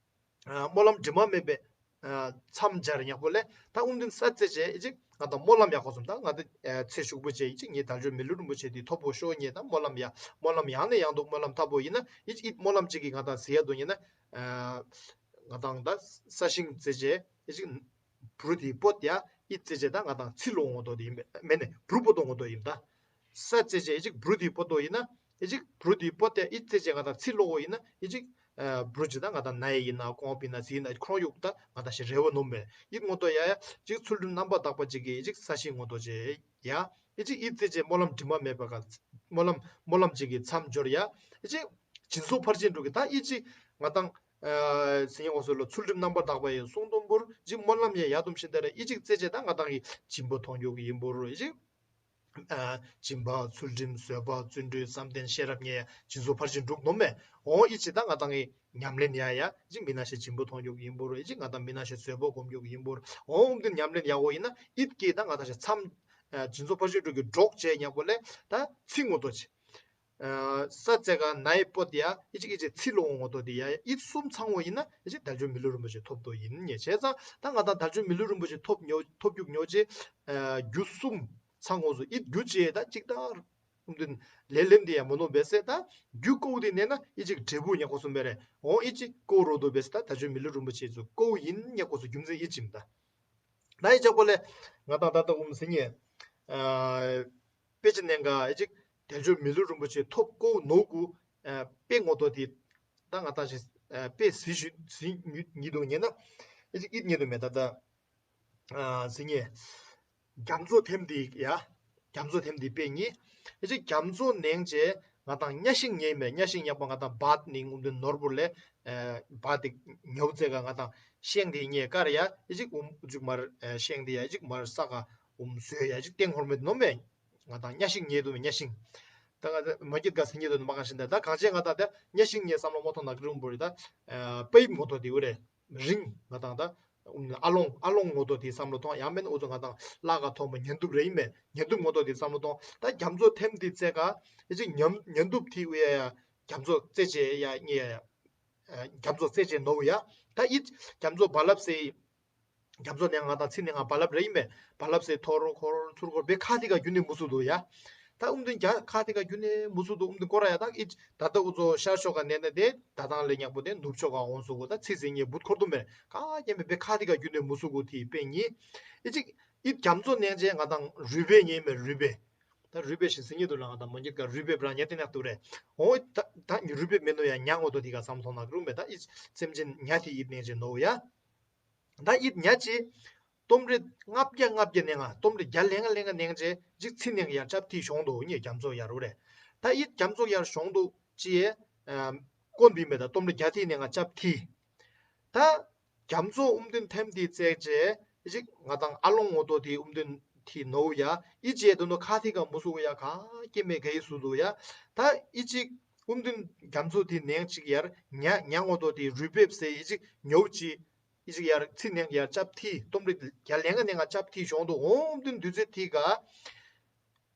ཨ་སྨོན་ལམ་དྲི་མ་མེད་པའི་ཨ་མཚམས་སྦྱར་ཉག་པོ་ལས་ད་ཨུམ་དུན་ས་རྩེ་བྱས་ཨི་ཅིག་ང་དང་སྨོན་ལམ་ཡག་གོ་སོམ་ད་ང་དང་ཨ་ཚེ་ཞུགས་པོ་བྱས་ཨི་ཅིག་ངའི་དལ་འབྱོར་མི་ལུས་རིན་པོ་ཆེ་དེ་ཐོབ་པོ་ཤོ་ཉེ་ད་སྨོན་ལམ་ཡག་སྨོན་ལམ་ཡག་ནས་ཡག་འདུག་སྨོན་ལམ་ཐབ་པོ་ཡིན་ན་ཨི་ཅིག་ཨི་སྨོན་ལམ་ཅིག་གིས་ང་དང་ཟི་ཡ་དུ་ཉེ་ན་ཨ་ང་དང་ད་ས་ཞིང་རྩེ་བྱས། ཨེ་ཅིག་འབྲུ་དེའི་པོ་དེ་ཡ་ཨི་བཙས་བྱས་ད་ང་དང་ཚི་ལོ་ངོ་ཏོ་དེ་ཡིན་པས་མེད་ནས་འབྲུ་པོ་ཏོ་ངོ་ཏོ་ཡིན་ད། ས་བཙས་བྱས་ཨེ་ཅིག་འབྲུ་དེའི་པོ་ཏོ་ཡིན་ན་ཨེ་ཅིག་འབྲུ་དེའི་པོ་དེ་ཨི་བཙས་བྱས་ང་དང་ཚི་ལོ་ངོ་ཡིན་ན་ཨེ་ཅིག་འབྲུ་ཅིག་ད་ང་དང་ན་ཡི་ཡིན་ན་ཀོང་པི་ན་ཚི་ཡིན་ན་ཁོང་ཡུག་ད་ང་དང་ཞེ་རེ་བ་ནོམ་མེད་ཨི་ངོ་ཏོ་ཡ་ཡ་ཅིག་ཚུལ་ཁྲིམས་རྣམ་པར་དག་པ་ཅིག་གིས་ཨེ་ཅིག་ས་གཞི་ངོ་ཏོ་བྱས་ཡ་ཨེ་ཅིག་ཨི་བཙས་བྱས་སྨོན་ལམ་དྲི་མ་མེད་པ་ག་སྨོན་ལམ་སྨོན་ལམ་ཅིག་གིས་མཚམས་སྦྱོར་ཡ་ཨེ་ཅིག་སྦྱིན་སོགས་ཕར་ཕྱིན་དྲུག་གི་ད་ཨི་ཅིག་ང་དང་། སེམས་ཉིད་འོ་སོ་ལོ་ཚུལ་ཁྲིམས་རྣམ་པར་དག་པ་ཡི་གསུང་དུམ་བུར་གཅིག་སྨོན་ལམ་ཡང་ཡ་དུམ་ཤིན་ཏ་རེ་ཨི་གཅིག་རྩེ་བྱེད་ད་ང་དང་གི་སྦྱིན་པ་མཐོང་རྒྱུ་གི་ཡིན་པུར་ཨི་གཅིག་སྦྱིན་པ་ཚུལ་ཁྲིམས་བཟོད་པ་བརྩོན་འགྲུས་བསམ་གཏན་ཤེས་རབ་ཉེ་སྦྱིན་སོགས་ཕར་ཕྱིན་དྲུག་ནོམ་མེ་འོང་ཨི་གཅིག་ད་ང་དང་གི་ཉམས་ལེན་ཡ་ཡ་གཅིག་མི་ན་ཤེས་སྦྱིན་པ་མཐོང་རྒྱུ་གི་ཡིན་པུར་ཨི་གཅིག་ང་དང་མི་ན་ཤེས་བཟོད་པ་སྒོམ་རྒྱུ་གི་ཡིན་པུར་འོང་འོམ་དེ་ཉམས་ལེན་ཡ་འོ་ཡིན་ན་ཨི་གེ་ད་ང་དང་ཤེས་མཚམས་སྦྱིན་སོགས་ཕར་ཕྱིན་དྲུག་གི་གྲོགས་བྱས་ཉག་པོ་ལས་ད་ཚིག་ངོ་ཏོ་ཆེ། ས་ཙེ་ག་ནའི་པོ་དེ་ཡ་ཨི་ཅིག་ཨི་ཅིག་ཚི་ལོ་ངོ་ཏོ་དེ་ཡ་ཨི་གསུམ་ཚང་བོ་ཡིན་ན་ཨི་ཅིག་དལ་འབྱོར་མི་ལུས་རིན་པོ་ཆེ་ཐོབ་ཏོ་ཡིན་ཉེ་བྱས་ཙང་ད་ང་དང་དལ་འབྱོར་མི་ལུས་རིན་པོ་ཆེ་ཐོབ་ཉོ་ཐོབ་རྒྱུ་ཉོ་ཅེ་རྒྱུ་གསུམ་ཚང་ངོ་སུ་ཨི་རྒྱུ་ཅེ་ད་ཅིག་ད་ལེ་ལེམ་དེ་ཡ་མོ་ནོ་བེ་སེ་ད་རྒྱུ་ཀོ་དེ་ནས་ན་ཨི་ཅིག་འབྲས་བུ་ཉེ་ཀོ་སུ་མེ་རེ་འོ་ཨི་ཅིག་ཀོ་རོ་ཏོ་བེ་སེ་ད་དལ་འབྱོར་མི་ལུས་རིན་པོ་ཆེ་ཚུ་ཀོ་ཡིན་ཉེ་ཀོ་སུ་རྒྱུ་མཚན་ཨི་ཅིམ་ད། ད་ཡི་ཅག་པོ་ལས་ང་དང་ད་ལྟ་འུམ་ཟིན་ཡེ། དཔེ་ཆ་ནས་འགའ་ཨེ་ཅིག་དལ་འབྱོར་མི་ལུས་རིན་པོ་ཆེ་ཐོབ་ཀོ་ནོ་གུ། དཔེ་ངོ་ཏོ་དེ་ད་ང་དང་ཞེ་དཔེ་ཟི་ཞུ་ཟི་ཉིད་དུ་ཉེ་ན་ཨེ་ཅིག་ཨིད་ཉེ་དུ་མེད་ད་ད། ཟིན་ཡེ། རྒྱ་མཚོ་ཐེམ་དེ་ཡ། རྒྱ་མཚོ་ཐེམ་དེ་དཔེ་ཉིད། ཨེ་ཅིག་རྒྱ་མཚོ་ནེང་ཅེ་ང་དང་གཉའ་ཤིང་ཉེ་མེད་གཉའ་ཤིང་ཉག་པ་ང་དང་བད་ནི་ངུམ་དེ་ནོར་བུར་ལས། བ་དེ་ཉོབ་ཙེ་ག་ང་དང་ཤེང་དེ་ཉེ་ཀར་ཡ་ཨི་ཅིག་འུམ་ཅིག་མར་ཤེང་དེ་ཡ་ཨི་ཅིག་མར་ས་ག་འུམ་བཟོས་ཡ་ཨི་ཅིག་ཏེང་ཧོར་མེད་ནོ་མེད། ང་དང་གཉའ་ཤིང་ཉེ་དུ་མེད་གཉའ་ཤིང་། ད་ང་ད་མ་སྐྱིད་ག་སེ་ཉེ་དུ་མ་གང་ཤིང་ད་ད་གང་ཅེ་ང་དང་ད་གཉའ་ཤིང་ཉེ་བསམ་བློ་མོ་ཐོང་ན་ཀྲུང་བོར་ད་པའི་མོ་ཐོ་དེ་འུ་རེ་རིང་ང་དང་ད་ཨ་ལོང་ཨ་ལོང་ངོ་ཐོ་དེ་བསམ་བློ་ཐོང་ཡང་མེད་ན་འུ་ཚོ་ང་དང་ལ་ག་ཐོང་མ་ཉན་དུབ་རེ་ཡིན་མེད་ཉན་དུབ་ངོ་ཐོ་དེ་བསམ་བློ་ཐོང་ད་རྒྱ་མཚོ་ཐེམ་དེ་ཙེ་ག་ཨི་ཅིག་ཉན་ཉན་དུབ་དེ་འུ་ཡ་ཡ། རྒྱ་མཚོ་རྩེ་ཆེ་ཡ་ཉེ་ཡ། རྒྱ་མཚོ་རྩེ་ཆེ་ནོ་ཡ། ད་ཨི་རྒྱ་མཚོ་རྦ་རླབས་སེ། རྒྱ་མཚོ་ནས་ང་དང་ཚི་ནས་ང་རྦ་རླབས་རེ་ཡིན་པས་རྦ་རླབས་སེ་ཐོར་འཁོར་ཚུར་འཁོར་བེ་ཁ་ཐི་ག་རྒྱུ་ནས་མུ་སུ་དུ་ཡ། ད་ཨུམ་དུན་རྒྱ་ཁ་ཐི་ག་རྒྱུ་ནས་མུ་སུ་དུ་ཨུམ་དུན་སྐོར་ཡ་ད་ཨི་ད་ད་འུ་ཚོ་ཤར་ཕྱོགས་ག་ནས་ནས་དེ་ད་དང་ལས་ཉག་པོ་དེ་ནུབ་ཕྱོགས་ག་འོང་སུ་གོ་ད་ཚི་ཟེ་ཉེ་བུད་འཁོར་དུ་མེད་ག་རྒྱ་མེད་བེ་ཁ་ཐི་ག་རྒྱུ་ནས་མུ་སུ་གོ་ཐི་པེ་ཉི། ཨི་ཅིག་ཨི་རྒྱ་མཚོ་ནས་ཅེ་ང་དང་རུས་པེ་ཉེ་མེད་རུས་པེ། ད་རུས་པའི་ཞིག་སིང་ངེ་དུ་ལ་ང་དང་མ་ཉིད་ཀ་རུས་པའི་བྲང་ཉེ་ཏི་ནག་ཏུ་རེ། འོ་ད་ད་ཉི་རུས་པའི་མེ་ནོ་ཡ་ཉ་ངོ་དོ་དི་ག་བསམ་སོང་ན་རུ་མེ་ད་ཨི་སེམས་ཅན་ཉ་ཏི་ཨིད་ནེང་ཅེ་ནོ་ཡ། ད་ཨིད་ཉ་ཅེ། སྟོམ་རེ་ལྔ་བརྒྱ་ལྔ་བརྒྱ་ནེང་ང་སྟོམ་རེ་བརྒྱ་ལེང་ང་ལེང་ང་ནེང་ཅེ་ཅིག་ཚི་ནེང་ཡར་ཅབ་ཏི་ཤོང་དོ་ཉེ་རྒྱ་མཚོ་ཡར་རུ་རེ། ད་ཨིད་རྒྱ་མཚོ་ཡར་ཤོང་དོ་ཅི་ཡེ། ཀོན་བི་མེ་ད་སྟོམ་རེ་བརྒྱ་ཏི་ནེང་ང་ཅབ་ཏི། ད། རྒྱ་མཚོ་ཨུམ་དུན་ཐེམ་དི་བཙལ་ཅེ། ཨི་ཅིག་ང་དང་ཨ་ལོང་ངོ་ཏོ་དི་ཨུམ་དུན་ཐི་ནོ་ཡ། ཨི་ཅེ་དུ་ནོ་ཁ་ཐི་ག་མུ་སུ་གུ་ཡ་ག་ཀེ་མེ་ག་ཡི་སུ་དུ་ཡ། ད་ཨི་ཅིག་ཨུམ་དུན་རྒྱ་མཚོ་དི་ནེང་ཅིག་ཡར་ཉ་ཉ་ངོ་ཏོ་དི་རུས་པེབ་སེ་ཨི་ཅིག་ཉོབ་ཅི། ཨི་ཅིག་ཡར་ཚི་ནེང་ཡར་ཅབ་ཐི་སྟོམ་རི་རྒྱ་ལེང་ག་ནེང་ག་ཅབ་ཐི་ཤོང་དུ་ཨུམ་དུན་དུ་ཚེ་ཐི་ག།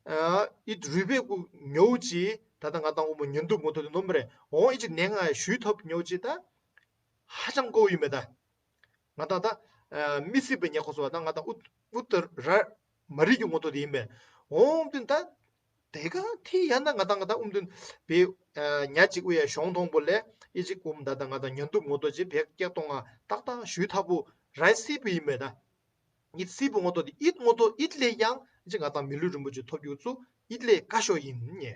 ཨི་རུས་པེབ་གུ་ཉོབ་ཅི། ད་ད་ང་དང་ཨུ་མོ་ཉོན་དུ་ངོ་ཏོ་དི་ནོམ་རེ་འོ་ཨི་ཅིག་ནེང་ང་ཞུས་ཐོབ་ཉོབ་ཅི་ད། ཧ་ཅང་ཀོ་ཡི་མེ་ད། ང་དང་ད་མི་སྲིད་པའི་ཉེ་ཁོ་སོ་བ་ད་ང་དང་ཨུ་ཨུ་ཏ་ར་མ་རིག་གི་ངོ་ཏོ་དེ་ཡིན་པས། འོང་དུན་ད་དེ་ག་ཐི་ཡ་ན་ང་དང་ང་དང་ཨུམ་དུན་པའི་ཉ་གཅིག་ཨུ་ཡ་ཤོང་ཐོང་པོ་ལས་ཨི་ཅིག་ཨུམ་ད་ད་ང་དང་ཉོན་དུ་ངོ་ཏོ་ཅི་བེག་ཀྱག་ཏོང་ང་ཏག་ཏག་ཞུས་ཐབ་པོ་ར་སྲིད་པའི་ཡིན་མེ་ད། ཨིད་སྲིད་པའི་ངོ་ཏོ་དེ་ཨིད་ངོ་ཏོ་ཨིད་ལས་ཡང་ཨི་ཅིག་ང་དང་མི་ལུས་རིན་པོ་ཆེ་ཐོབ་རྒྱུ་ཚུ་ཨིད་ལས་ཀ་ཤོ་ཡིན་ཉེ།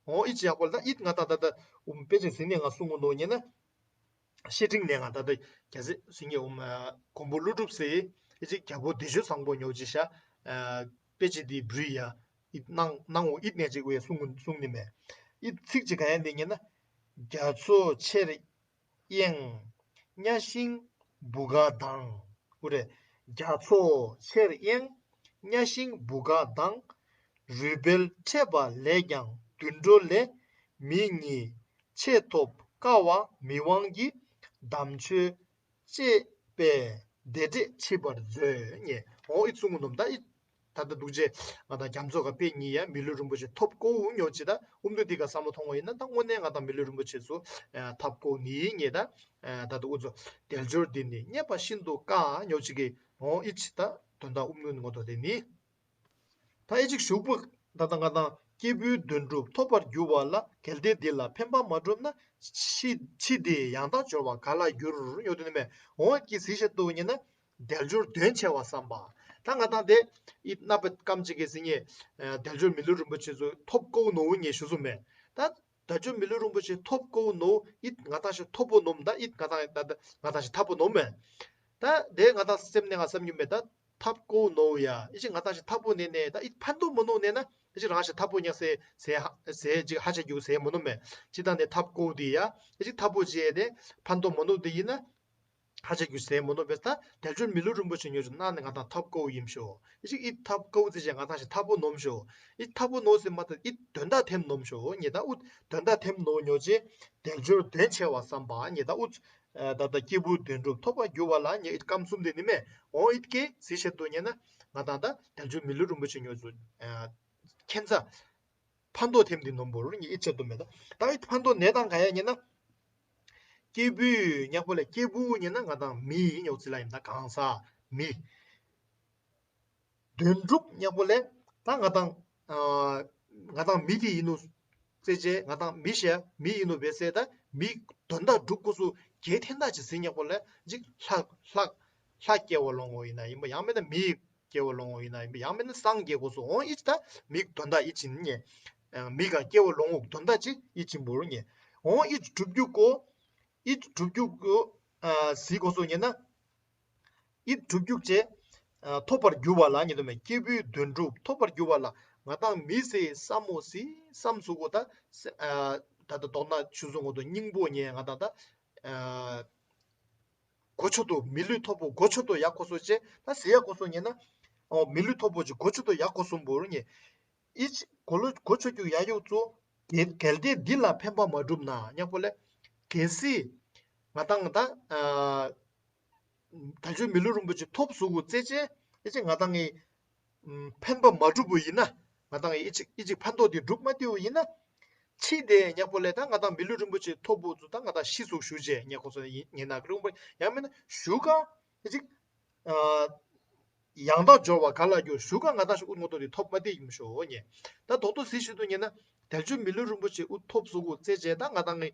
འོང་ཨི་ཅིག་ཡག་པོ་ལ་ད་ཨིད་ང་དང་ད་ད་ཨུམ་པེ་ཅིག་ཟིན་ནས་ང་གསུང་ངོ་ནོ་ཉེ་ན། བཤེས་སྤྲིང་ནས་ང་ད་ལྟ་རྒྱ་ཟེ་ཟིན་ངེ་འོ་མ་མགོན་པོ་ཀླུ་སྒྲུབ་སེ་ཨི་ཅིག་རྒྱལ་པོ་བདེ་སྤྱོད་བཟང་པོ་ཉོ་ཅི་ཤ། དཔེ་ཅི་དེ་བྲིས་ཡ། ཨི་ནང་ནང་འོ་ཨིད་ནས་ཅིག་འོ་ཡ་གསུང་གསུང་ནི་མེད། ཨི་ཚིག་ཅིག་ག་ཡ་འདི་ཉེ་ན། རྒྱ་མཚོ་ཆེར་གཡེང་། གཉའ་ཤིང་བུ་ག་དང་། འུ་རེ། རྒྱ་མཚོ་ཆེར་གཡེང་། གཉའ་ཤིང་བུ་ག་དང་། རུས་སྦལ་འཕྲད་པ་ལས་ཀྱང་དུད་འགྲོ་ལས། མི་གཉིས་ཆེས་ཐོབ་དཀའ་བ་མི་དབང་གིས། དམ་ཆོས་བཅས་པས་བདེ་འབྲས་ཁྲིད་པར་མཛོད། ཉེ་འོ་ཨི་ཚུ་ངུ་ནོམ་ད་ཨི། ད་ལྟ་འདུག་ཅེ་ང་དང་རྒྱ་མཚོ་ག་པེ་གཉིས་ཡ་མི་ལུས་རིན་པོ་ཆེ་ཐོབ་ཀོ་འུ་ཉོ་ཅི་ད་ཨུམ་དུ་དི་ག་བསམ་བློ་ཐོང་བ་ཡིན་ན་ད་དངོས་གནས་ང་དང་མི་ལུས་རིན་པོ་ཆེ་ཚུ་ཐབ་ཀོ་ནི་ཉེ་ད། ད་ལྟ་འུ་ཚོ་དལ་འབྱོར་འདི་ནི་རྙེད་པ་ཤིན་ཏུ་དཀའ་ཉོ་ཅི་གི་འོ་ཨི་ཅི་ད་དོན་དག་ཨུམ་ནུ་ངོ་ཐོ་དེ་ནི། ད་ཨི་ཅིག་ཞུགས་པ་ད་ད་ང་དང་སྐྱེས་བུའི་དོན་སྒྲུབ་ཐོབ་པར་འགྱུར་བ་ལ་གལ་ཏེ་འདི་ལ་ཕན་པ་མ་བསྒྲུབས་ན་ཕྱི་ཕྱི་དེ་ཡང་དག་འབྱོར་བ་ག་ལ་འགྱུར་ཡོད་དུ་ནི་མེད་འོ་ཀྱི་ཟི་ཤད་དུ་ཉེ་ན། དལ་འབྱོར་དོན་ཆེ་བ་བསམ་པ། ད་ང་དང་དེ་ཨིད་ན་པ་ཀམ་ཅིག་གི་སི་ཉེ་དལ་འབྱོར་མི་ལུས་རིན་པོ་ཆེ་ཚོ་ཐོབ་ཀོ་ནོ་ཉེ་ཞུ་སུ་མེད། ད་དལ་འབྱོར་མི་ལུས་རིན་པོ་ཆེ་ཐོབ་ཀོ་ནོ་ཨིད་ང་དང་ཞིག་ཐོབ་པོ་ནོམ། ད་ཨིད་ང་དང་ད་ང་དང་ཞིག་ཐབ་པོ་ནོམ་མེད། ད་དེ་ང་དང་སེམས་ནས་ང་བསམ་ཉུ་མེད། ད་ཐབ་ཀོ་ནོ་ཡ་ཨི་ཅིག་ང་དང་ཞིག་ཐབ་པོ་ནེ་ནེ་ད་ཨིད་ཕན་ཐོགས་མོ་ནོ་ནེ་ན་ཨི་ཅིག་རང་ཞིག་ཐབ་པོ་ཉག་སེ་སེ་ཧ་སེ་ཅིག་ཧ་ཆ་རྒྱུ་སེ་མོ་ནོ་མེད། ཅི་ད་ནེ་ཐབ་ཀོ་དེ་ཡ་ཨི་ཅིག་ཐབ་པོ་ཅི་ཡ་དེ་ཕན་ཐོགས་མོ་ནོ་དེ་ཡིན་ན། ཧ་ཅང་རྒྱུ་ཟེར་མོ་ནོ་བེ་ད་དལ་འབྱོར་མི་ལུས་རིན་པོ་ཆེ་ཉོ་ཆུ་ན་ནི་ང་དང་ཐབ་ཀོ་ཡིན་ཤོ། ཨི་ཅིག་ཨི་ཐབ་ཀོ་ཙི་ཅེ་ང་དང་ཞིག་ཐབ་པོ་ནོམ་ཤོ། ཨི་ཐབ་པོ་ནོ་ཟེར་མ་ད་ཨི་དོན་དག་ཐེམ་ནོམ་ཤོ་ཉེ་ད་ཨུ་དོན་དག་ཐེམ་ནོ་ཉོ་ཅེ་དལ་འབྱོར་དོན་ཆེ་བ་བསམ་པ་ཉེ་ད་ཨུ་ད་ད་སྐྱེས་བུ་དོན་གྲུབ་ཐོབ་པར་འགྱུར་བ་ལ་ཉེ་ཨི་ཀམ་གསུམ་དེ་ནི་མེ་འོ་ཨི་ཀེ་ཟི་ཤེད་དུ་ཉེ་ན་ང་དང་ད་དལ་འབྱོར་མི་ལུས་རིན་པོ་ཆེ་ཉོ་ཆུ་ཁྱེད་ཚ། ཕན་ཐོགས་ཐེམ་དེ་ནོམ་བོ་རུ་ཉེ་ཨི་ཆེད་དུ་མེད་ད་ད་ཨི་ཕན་ཐོགས་ནེ་དང་ག་ཡ་ཉེ་ན། སྐྱེས་བུ་ཉག་པོ་ལས་སྐྱེས་བུ་ཉེ་ན་ང་དང་མི་ཡིན་ཉོག་ཚི་ལ་ཡིན་ད་གང་ཟག་མི། དོན་གྲུབ་ཉག་པོ་ལས་ད་ང་དང་ང་དང་མི་དེ་ཡིན་ནོ་ཙེ་ཅེ་ང་དང་མི་ཤེ་མི་ཡིན་ནོ་བེ་སེ་ད་མི་དོན་དག་སྒྲུབ་ཀོ་སུ་གེ་ཐེན་ད་ཅི་ཟིན་ཉག་པོ་ལས་ཅིག་ལྷ་ལྷ་ལྷ་སྐྱེ་བ་ལོང་བོ་ཡིན་ན་ཡིན་པ་ཡང་མེད་ན་མི། སྐྱེ་བོ་ལོང་བོ་ཡིན་ན་ཡིན་པ་ཡང་མིན་ན་སངས་རྒྱས་གོ་སོ་འོང་ཨི་ཅི་ད་མིག་དོན་དག་ཨི་ཅི་ཉེ། མིག་ག་སྐྱེ་བོ་ལོང་བོ་དོན་དག་ཅི་ཨི་ཅི་འབོར་ཉེ། འོང་ཨི་ཅི་གྲུབ་རྒྱུ་གོ། ཨི་ཅི་གྲུབ་རྒྱུ་གོ། ཟི་གོ་སོ་ཉེ་ན། ཨི་ཅི་གྲུབ་རྒྱུ་ཅེ། ཐོབ་པར་འགྱུར་བ་ལ་ཉེ་དོ་མེ་སྐྱེས་བུའི་དོན་གྲུབ་ཐོབ་པར་འགྱུར་བ་ལ་ང་དང་མི་སེ་བསམ་མོ་སི་བསམ་སུ་གོ་ད། ད་ད་དོག་ན་ཆུ་སོ་ངོ་དོ་སྙིང་པོ་ཉེ་ང་དང་ད། གོ་ཆོད་དོ་མི་ལུས་ཐོབ་པོ་གོ་ཆོད་དོ་ཡག་གོ་སོ་ཅེ་ད་ཟེར་ཡག་གོ་སོ་ཉེ་ན། ཨོ་མི་ལུས་ཐོབ་པོ་ཅེ་གོ་ཆོད་དོ་ཡག་གོ་སོ་འབོར་ཉེ། ཨི་ཅི་གོ་ལོ་གོ་ཆོད་རྒྱུ་ཡག་ཡོག་ཚོ། གལ་ཏེ་འདི་ལ་ཕན་པ་མ་བསྒྲུབ་ན་ཉག་པོ་ལས། གལ་སྲིད། ང་དང་ད། དལ་འབྱོར་མི་ལུས་རིན་པོ་ཆེ་ཐོབ་སུ་གོ་ཙེ་ཅེ་ཨི་ཅི་ང་དང་ངི། ཕན་པ་མ་བསྒྲུབ་པོ་ཡིན་ན། ང་དང་ངི་ཨི་ཅི་ཨི་ཅི་ཕན་ཐོགས་དེ་བསྒྲུབ་མ་དེའོ་ཡིན་ན། ཕྱིས་དེ་ཉག་པོ་ལས་ད་ང་དང་མི་ལུས་རིན་པོ་ཆེ་ཐོབ་པོ་ཚོ་ད་ང་དང་ཤི་སུག་ཞུ་ཅེ་ཉག་གོ་སོ་ཡིན་ན་ཀླུང་པ་ཡང་མིན་ན་ཞུ་ག་ཨི་ཅི། ཡང་དག་སྦྱོར་བ་ག་ལ་འགྱུར་ཞུ་ག་ང་དང་ཞུ་ཀུན་ངོ་ཏོ་དེ་ཐོབ་མ་དེ་ཡིན་ཞོ་ཉེ། ད་དོག་ཏོ་སི་ཞུ་དུ་ཉེ་ན། དལ་འབྱོར་མི་ལུས་རིན་པོ་ཆེ་ཨུ་ཐོབ་སུ་གོ་ཙེ་ཅེ་ད་ང་དང་ངི་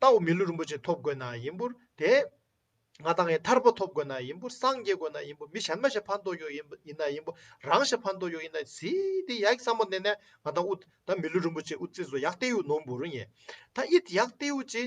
ལྟའོ་མི་ལུས་རིན་པོ་ཆེ་ཐོབ་དགོས་ན་ཡིན་པུར་དེ། ང་དང་ངི་ཐར་པ་ཐོབ་དགོས་ན་ཡིན་པུར་སངས་རྒྱས་དགོས་ན་ཡིན་པུར་མི་གཞན་མ་ཞིག་ཕན་ཐོགས་ཡོད་ཡིན་ཡིན་ན་ཡིན་པུར་རང་ཞིག་ཕན་ཐོགས་ཡོད་ཡིན་ན་སི་དེ་ཡག་བསམ་པ་ནས་ནས་ང་དང་ཨུ་ད་མི་ལུས་རིན་པོ་ཆེ་ཨུ་ཙི་བཟོ་ཡག་ཏེ་ཡུ་ནོམ་བུ་རུ་ཉེ། ད་ཨིད་ཡག་ཏེ་ཡུ་ཅེ་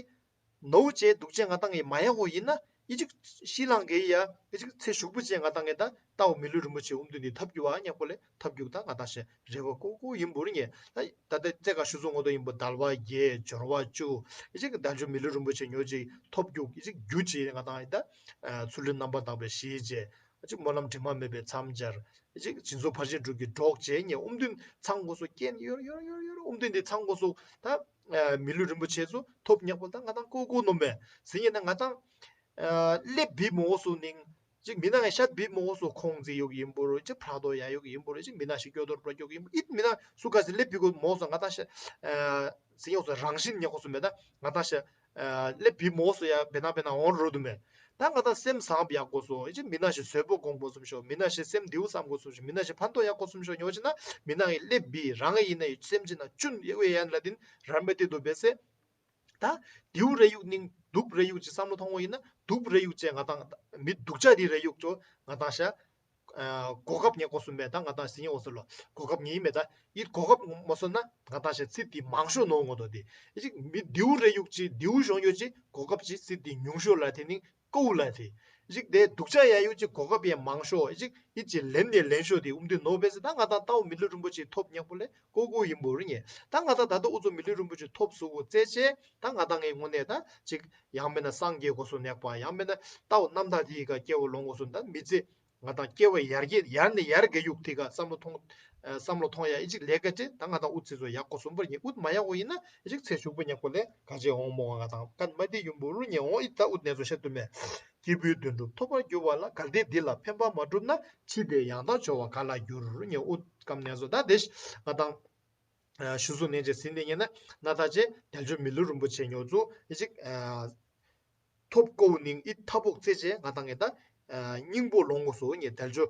ནོ་ཅེ་དུག་ཅེ་ང་དང་ངི་མ་ཡག་གོ་ཡིན་ན་ཨི་ཅིག་ཤི་ལང་གེ་ཡ་ཨི་ཅིག་ཚེ་ཞུག་པུ་ཅེ་ང་དང་ངི་ད་ལྟའོ་མི་ལུས་རིན་པོ་ཆེ་ཨུམ་དུ་ནི་ཐབས་རྒྱུ་བ་ཉག་པོ་ལས་ཐབས་རྒྱུ་ད་ང་དང་ཞེ་རེ་བ་ཀོ་ཀོ་ཡིན་བུ་རུ་ཉེ། ད་ད་ལྟ་ཙེ་ག་ཞུ་སོ་ངོ་དོ་ཡིན་བུ་དལ་བ་བརྒྱད་སྦྱོར་བ་བཅུ་ཨི་ཅིག་དལ་འབྱོར་མི་ལུས་རིན་པོ་ཆེ་ཉོ་ཅིག་ཐོབ་རྒྱུ་ཨི་ཅིག་རྒྱུ་ཅེ་ང་དང་ངི་ད་ཚུལ་ལུས་རྣམ་པར་དག་པའི་ཞེས་བཅས་ཨི་ཅིག་སྨོན་ལམ་དྲི་མ་མེད་པའི་མཚམས་སྦྱར། ཨི་ཅིག་སྦྱིན་སོགས་ཕར་ཕྱིན་དྲུག་གི་གྲོགས་བཅས་ཉེ་ཨུམ་དུན་ཚང་གོ་སོ་ཀེན་ཡོར་ཡོར་ཡོར་ཡོར་ཨུམ་དུན་དེ་ཚང་གོ་སོ་ད། མི་ལུས་རིན་པོ་ཆེ་ཚོ་ཐོབ་ཉག་པོ་ད་ང་དང་ཀོ་ཀོ་ནོམ་པས་ཟིན་ཡིན་ན་ང་དང་། སླེབ་བི་མོ་སུ་ནིང་། ཅིག་མི་ན་ངས་ཤད་བི་མོ་སུ་ཁོང་ཛི་ཡོག་ཡིན་པོ་རུ་ཅིག་ཕྲག་དོག་ཡ་ཡོག་ཡིན་པོ་རུ་ཅིག་མི་ན་ཞིག་སྐྱོ་དོར་པ་ཡོག་ཡིན་པོ་ཨིད་མི་ན་སུ་ག་ཟི་སླེབ་བི་གོ་མོ་སུ་ང་དང་ཤད། ཟིན་ཡོག་སུ་རང་བཞིན་ཉག་གོ་སུ་མེད་ད་ང་དང་ཤད། སླེབ་བི་མོ་སུ་ཡ་བེ་ན་བེ་ན་འོང་རོ་དུ་མེད། ད་ང་དང་སེམས་བཟང་པོ་ཡག་གོ་སོ་ཨི་ཅི་མི་ན་ཞིག་བཟོད་པོ་གོང་གོ་སུམ་ཤོ་མི་ན་ཞིག་སེམས་དེའུ་བསམ་གོ་སུམ་ཤོ་མི་ན་ཞིག་ཕན་ཐོགས་ཡག་གོ་སུམ་ཤོ་ཉོ་ཅི་ན་མི་ན་ཡི་སླེབ་བི་རང་ཡིན་ན་ཡི་སེམས་ཅི་ན་ཅུན་ཡེ་ཡན་ལ་དིན་རམ་པེ་ཏི་དུ་བེ་སེ། ད་དེའུ་རེ་ཡུག་ནིང་དུབ་རེ་ཡུག་ཅི་བསམ་བློ་ཐོང་བོ་ཡིན་ན་དུབ་རེ་ཡུག་ཅེ་ང་དང་མི་དུག་ཅ་དི་རེ་ཡུག་ཅོ་ང་དང་ཤ། གོ་སྐབས་ཉེ་གོ་སུམ་མེད་ད་ང་དང་སི་ཉེ་འོ་སོ་ལོ་གོ་སྐབས་ཉེ་མེད་ད་ཡི་གོ་སྐབས་མོ་སོ་ན་ང་དང་ཤ་ཚིག་དི་མང་ཤོ་ནོ་ངོ་དོ་དི་ཡི་ཅིག་མི་དེའུ་རེ་ཡུག་ཅི་དེའུ་ཞོང་ཡོད་ཅི་གོ་སྐབས་ཅི་ཚིག་དི་ཉུང་ཤོ་ལ་དེ་ནིང་ཀོ་ལ་དེ། ཅིག་དེ་སྡུག་ཅག་ཡ་ཡོད་ཅིག་གོ་སྐབས་ཡ་མང་ཤོ་ཅིག་ཡིད་ཀྱི་ལན་ནས་ལན་ཤོ་དེ་ཨུམ་དེ་ནོ་བེ་སི་ད་ང་དང་ལྟའོ་མི་ལུས་རིན་པོ་ཆེ་ཐོབ་ཉག་པོ་ལས་ཀོ་ཀོ་ཡིན་པོ་རུ་ཉེ། ད་ང་དང་ད་ལྟ་ཨུ་ཚོ་མི་ལུས་རིན་པོ་ཆེ་ཐོབ་སུ་གོ་ཙེ་ཅེ་ད་ང་དང་ངའི་ངོ་ནས་ད་ཅིག་ཡང་མེད་ན་སངས་རྒྱས་གོ་སོ་ནེག་པ་ཡང་མེད་ན་ལྟའོ་རྣམ་དག་དེའི་ཀ་སྐྱེ་བོ་ལོང་གོ་སོ་ད་མི་ཚེ་ང་དང་སྐྱེ་བ་ཡར་རྒྱས་ཡར་ནས་ཡར་རྒྱས་ཡུག་དེ་ཀ་བསམ་བློ་ཐོང་བསམ་བློ་ཐོང་ཡ་ཨི་ཅིག་ལས་ཀ་ཅེ་ད་ང་དང་ཨུ་ཚེ་ཚོ་ཡག་གོ་སོ་བོར་ཉེ་ཨུད་མ་ཡག་གོ་ཡིན་ན་ཨི་ཅིག་ཚེ་ཞུགས་པ་ཉག་པོ་ལས་ག་ཅེ་འོང་མོ་ང་དང་ཀན་མ་དེ་ཡུམ་བུ་རུ་ཉེ་འོང་ཨི་ད་ཨུད་ནས་ཚོ་བཤད་དུ་མེད། སྐྱེས་བུའི་དོན་གྲུབ་ཐོབ་པར་འགྱུར་བ་ལ་གལ་ཏེ་འདི་ལ་ཕན་པ་མ་བསྒྲུབ་ན་ཕྱིས་དེ་ཡང་དག་སྦྱོར་བ་ག་ལ་འགྱུར་ཉེ་ཨུད་ཀམ་ནས་ཚོ་ད་དེ་ང་དང་ཞུ་སུ་ནས་ཅེ་ཟིན་ཏེ་ཉེ་ན་ན་ད་ཅེ་དལ་འབྱོར་མི་ལུས་རིན་པོ་ཆེ་ཉོ་ཚུ་ཨི་ཅིག་ཐོབ་ཀོ་ནིང་ཨི་ཐ་ཕོག་ཚེ་ཅེ་ང་དང་ངེ་ད་སྙིང་པོ་ལོང་གོ་སོ་ཉེ་དལ་འབྱོར་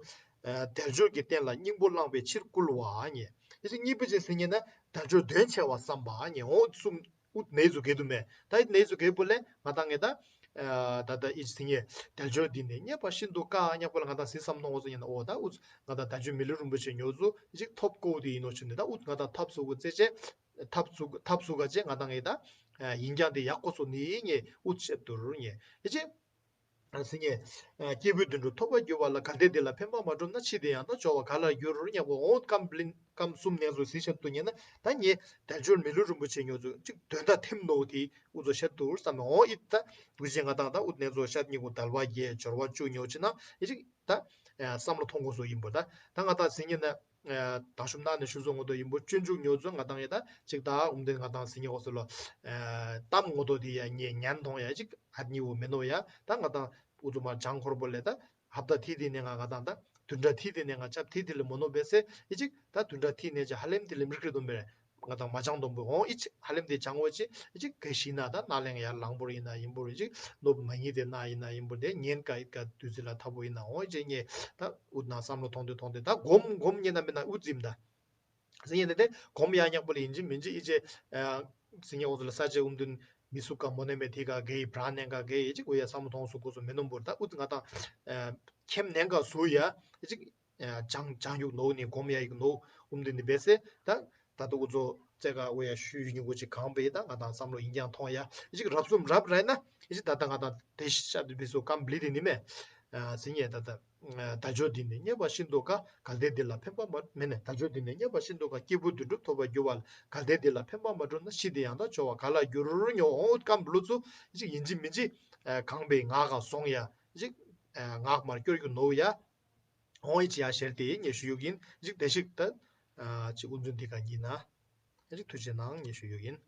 དལ་འབྱོར་གྱི་རྟེན་ལ་སྙིང་པོ་བླངས་པའི་ཕྱིར་བསྐུལ་བ་ཉེ། ཨི་ཅིག་གཉིས་པོ་ཅེ་ཟིན་ཉེ་ན་དལ་འབྱོར་དོན་ཆེ་བ་བསམ་པ་ཉེ་འོ་གསུམ། ཨུད་ནེ་ཛུ་གེ་དུ་མེ། ད་ཨིད་ནེ་ཛུ་གེ་པོ་ལེ་ང་དང་ངེ་ད་ ད་ལྟ་ཨི་ཟིན་ངེ་དལ་འབྱོར་འདི་ནི་རྙེད་པར་ཤིན་ཏུ་དཀའ་སྙམ་པ་ལ་ང་དང་ཟིན་བསམ་མནོ་འོ་ཟེར་ཡིན་ན་འོ་ད་ཨུ་ང་དང་དལ་འབྱོར་མི་ལུས་རིན་པོ་ཆེ་ཉོ་ཚུལ་ཅིག་ཐོབ་དགོས་དེ་ཡིན་ནོ་ཆུ་ནི་ད་ཨུ་ང་དང་ཐབས་སུ་གོ་རྩེ་ཆེ་ཐབས་སུ་ཐབས་སུ་ག་ཆེ་ང་དང་ངེ་ད་ཡིན་ཀྱང་དེ་ཡག་པོ་སོ་ནི་ངེ་ཨུ་ཆེ་དུར་ངེ་ཨི་ཅེ། ཟིན་ངེ་སྐྱེས་བུའི་དོན་གྲུབ་ཐོབ་པར་འགྱུར་བ་ལ། གལ་ཏེ་འདི་ལ་ཕན་པ་མ་བསྒྲུབས་ན། ཕྱིས་དེ་ཡང་དག་འབྱོར་བ་ག་ལ་འགྱུར་སྙམ་པའི་འོ་སྐམ་བླིན་སྐམ་གསུམ་ནས་སུ་ཟིན་བཤད་དུ་ཉན་ན་ད་ངེ་དལ་འབྱོར་མི་ལུས་རིན་པོ་ཆེ་ཉོ་ཚུལ་ཅིག་དོན་དག་ཐིམ་ནོ་དེ་ཨུ་ཚོ་བཤད་དུ་བསམ་མེ་འོ་ཨི་ད་འུ་ཅེ་ང་དང་ད་ཨུ་ནས་ཚོ་བཤད་ཉིན་གུ་དལ་བ་རྒྱས་འབྱོར་བ་བཅུ་ཉོ་ཆེ་ན་ཨི་ཅིག་ད་བསམ་བློ་ཐོང་གོ་སོ་ཡིན་པོ་ད་ད་ང་དང་ཟིན་ངེ་ན། དང་ཤུམ་ནང་ནས་ཞུ་བཟོ་ངོ་དོ་ཡིན་པོ་སྤྱོད་འཇུག་ཉོ་ཚོ་ང་དང་ཡེ་ད་ཅིག་ད་ཨུམ་དེ་ང་དང་ཟིན་ངེ་འོ་སོ་ལོ། གཏམ་ངོ་དོ་དེ་ཡ་ངེ་ཉན་ཐོང་ཡ་ཅིག་ཨ་ནི་འོ་མེ་ནོ་ཡ་ད་ང་དང་ཨུ་ཚོ་མ་ལྗང་འཁོར་པོ་ལས་ད་ཧབ་ད་ཐི་དེ་ནས་ང་ང་དང་ད་དུན་དྲ་ཐི་དེ་ནས་ང་ཅབ་ཐི་དེ་ལས་མོ་ནོ་བེ་སེ་ཡི་ཅིག་ད་དུན་དྲ་ཐི་ནས་ཅི་ཧ་ལེམ་དེ་ལས་མི་རིག་རི་དོམ་བེ་ང་དང་མ་ཅང་དོམ་བེ་འོང་ཡི་ཅིག་ཧ་ལེམ་དེ་ཅང་འོ་ཅི་ཡི་ཅིག་གེ་ཤི་ན་ད་ན་ལེང་ཡ་ལང་པོར་ཡིན་ན་ཡིན་པོར་ཡི་ཅིག་ནོབ་མ་ཉི་དེ་ན་ཡིན་ན་ཡིན་པོར་དེ་ཉེན་ཀ་ཡི་ཀ་དུས་ཚོད་ལ་ཐ་བོ་ཡིན་ན་འོང་ཡི་ཅིག་ངེ་ད་ཨུ་ན་བསམ་བློ་ཐོང་དེ་ཐོང་དེ་ད་གོམ་གོམ་ཉེ་ན་མེ་ན་ཨུ་ཙིམ་ད། ཟེར་ཡིན་ནི་དེ་གོམ་ཡ་ཉག་པོ་ལ་ཡིན་གཅིག་མིན་གཅིག་ཨི་ཅེ། ཟེར་ཡིན་འོ་ཚོ་ལ་ས་ཆའི་ཨུམ་དུན་མི་སུ་ཀ་མོ་ནེ་མེ་ཐི་ཀ་གེ་ཡི་བྲ་ནེ་ཀ་གེ་ཡི་ཅིག་འུ་ཡ་ས་མོ་ཐོང་སུ་ཀུ་སུ་མེ་ནོམ་བོར་ད་ཨུ་ང་དང་ཁེམ་ནེ་ཀ་སུ་ཡ་ཨི་ཅིག་ཅང་ཅང་ཡུག་ནོ་ནི་གོམ་ཡ་ཡུག་ནོ་ཨུམ་དུན་ནི་བེ་སེ་ད་ད་ཏུ་ཨུ་ཚོ་ཙེ་ཀ་འུ་ཡ་ཤུ་ཡུ་ཉུ་གུ་ཅིག་གང་བེ་ད་ང་དང་བསམ་བློ་ཡིན་ཀྱང་ཐོང་ཡ་ཨི་ཅིག་རབ་སུམ་རབ་རེ་ན་ཨི་ཅིག་ད་ད་ང་དང་དེ་ཤ་དུ་བེ་སུ་ཀམ་བླི་དི་ནི་མེ་ཟེར་ཡིན་ད་ད། དལ་འབྱོར་འདི་ནི་རྙེད་པར་ཤིན་ཏུ་དཀའ། གལ་ཏེ་འདི་ལ་ཕན་པ་མ་མེད་ན། དལ་འབྱོར་འདི་ནི་རྙེད་པར་ཤིན་ཏུ་དཀའ། སྐྱེས་བུ་དོན་གྲུབ་ཐོབ་པར་འགྱུར་བ་ལ། གལ་ཏེ་འདི་ལ་ཕན་པ་མ་བསྒྲུབས་ན། ཕྱིས་དེ་ཡང་དག་འབྱོར་བ་ག་ལ་འགྱུར་ཉོ་འོང་། སྐམ་བློ་ཚུ་ཅིག་ཡིན་གཅིག་མིན་གཅིག་གང་བའི་ངག་ག་སོང་ཡ་ཅིག་ངག་མར་སྐྱོར་རྒྱུ་ནོ་ཡ་འོང་ཡི་ཅི་ཡ་ཞེར་དེ་ངས་ཞུ་ཡུག་ཡིན་ཅིག་དེ་ཞིག་ད་ཅིག་ཨུ་འཛུན་འདི་ག་ཉིན་ན་ཅིག་ཐུགས་རྗེ་གནང་ངས་ཞུ་ཡུག་ཡིན།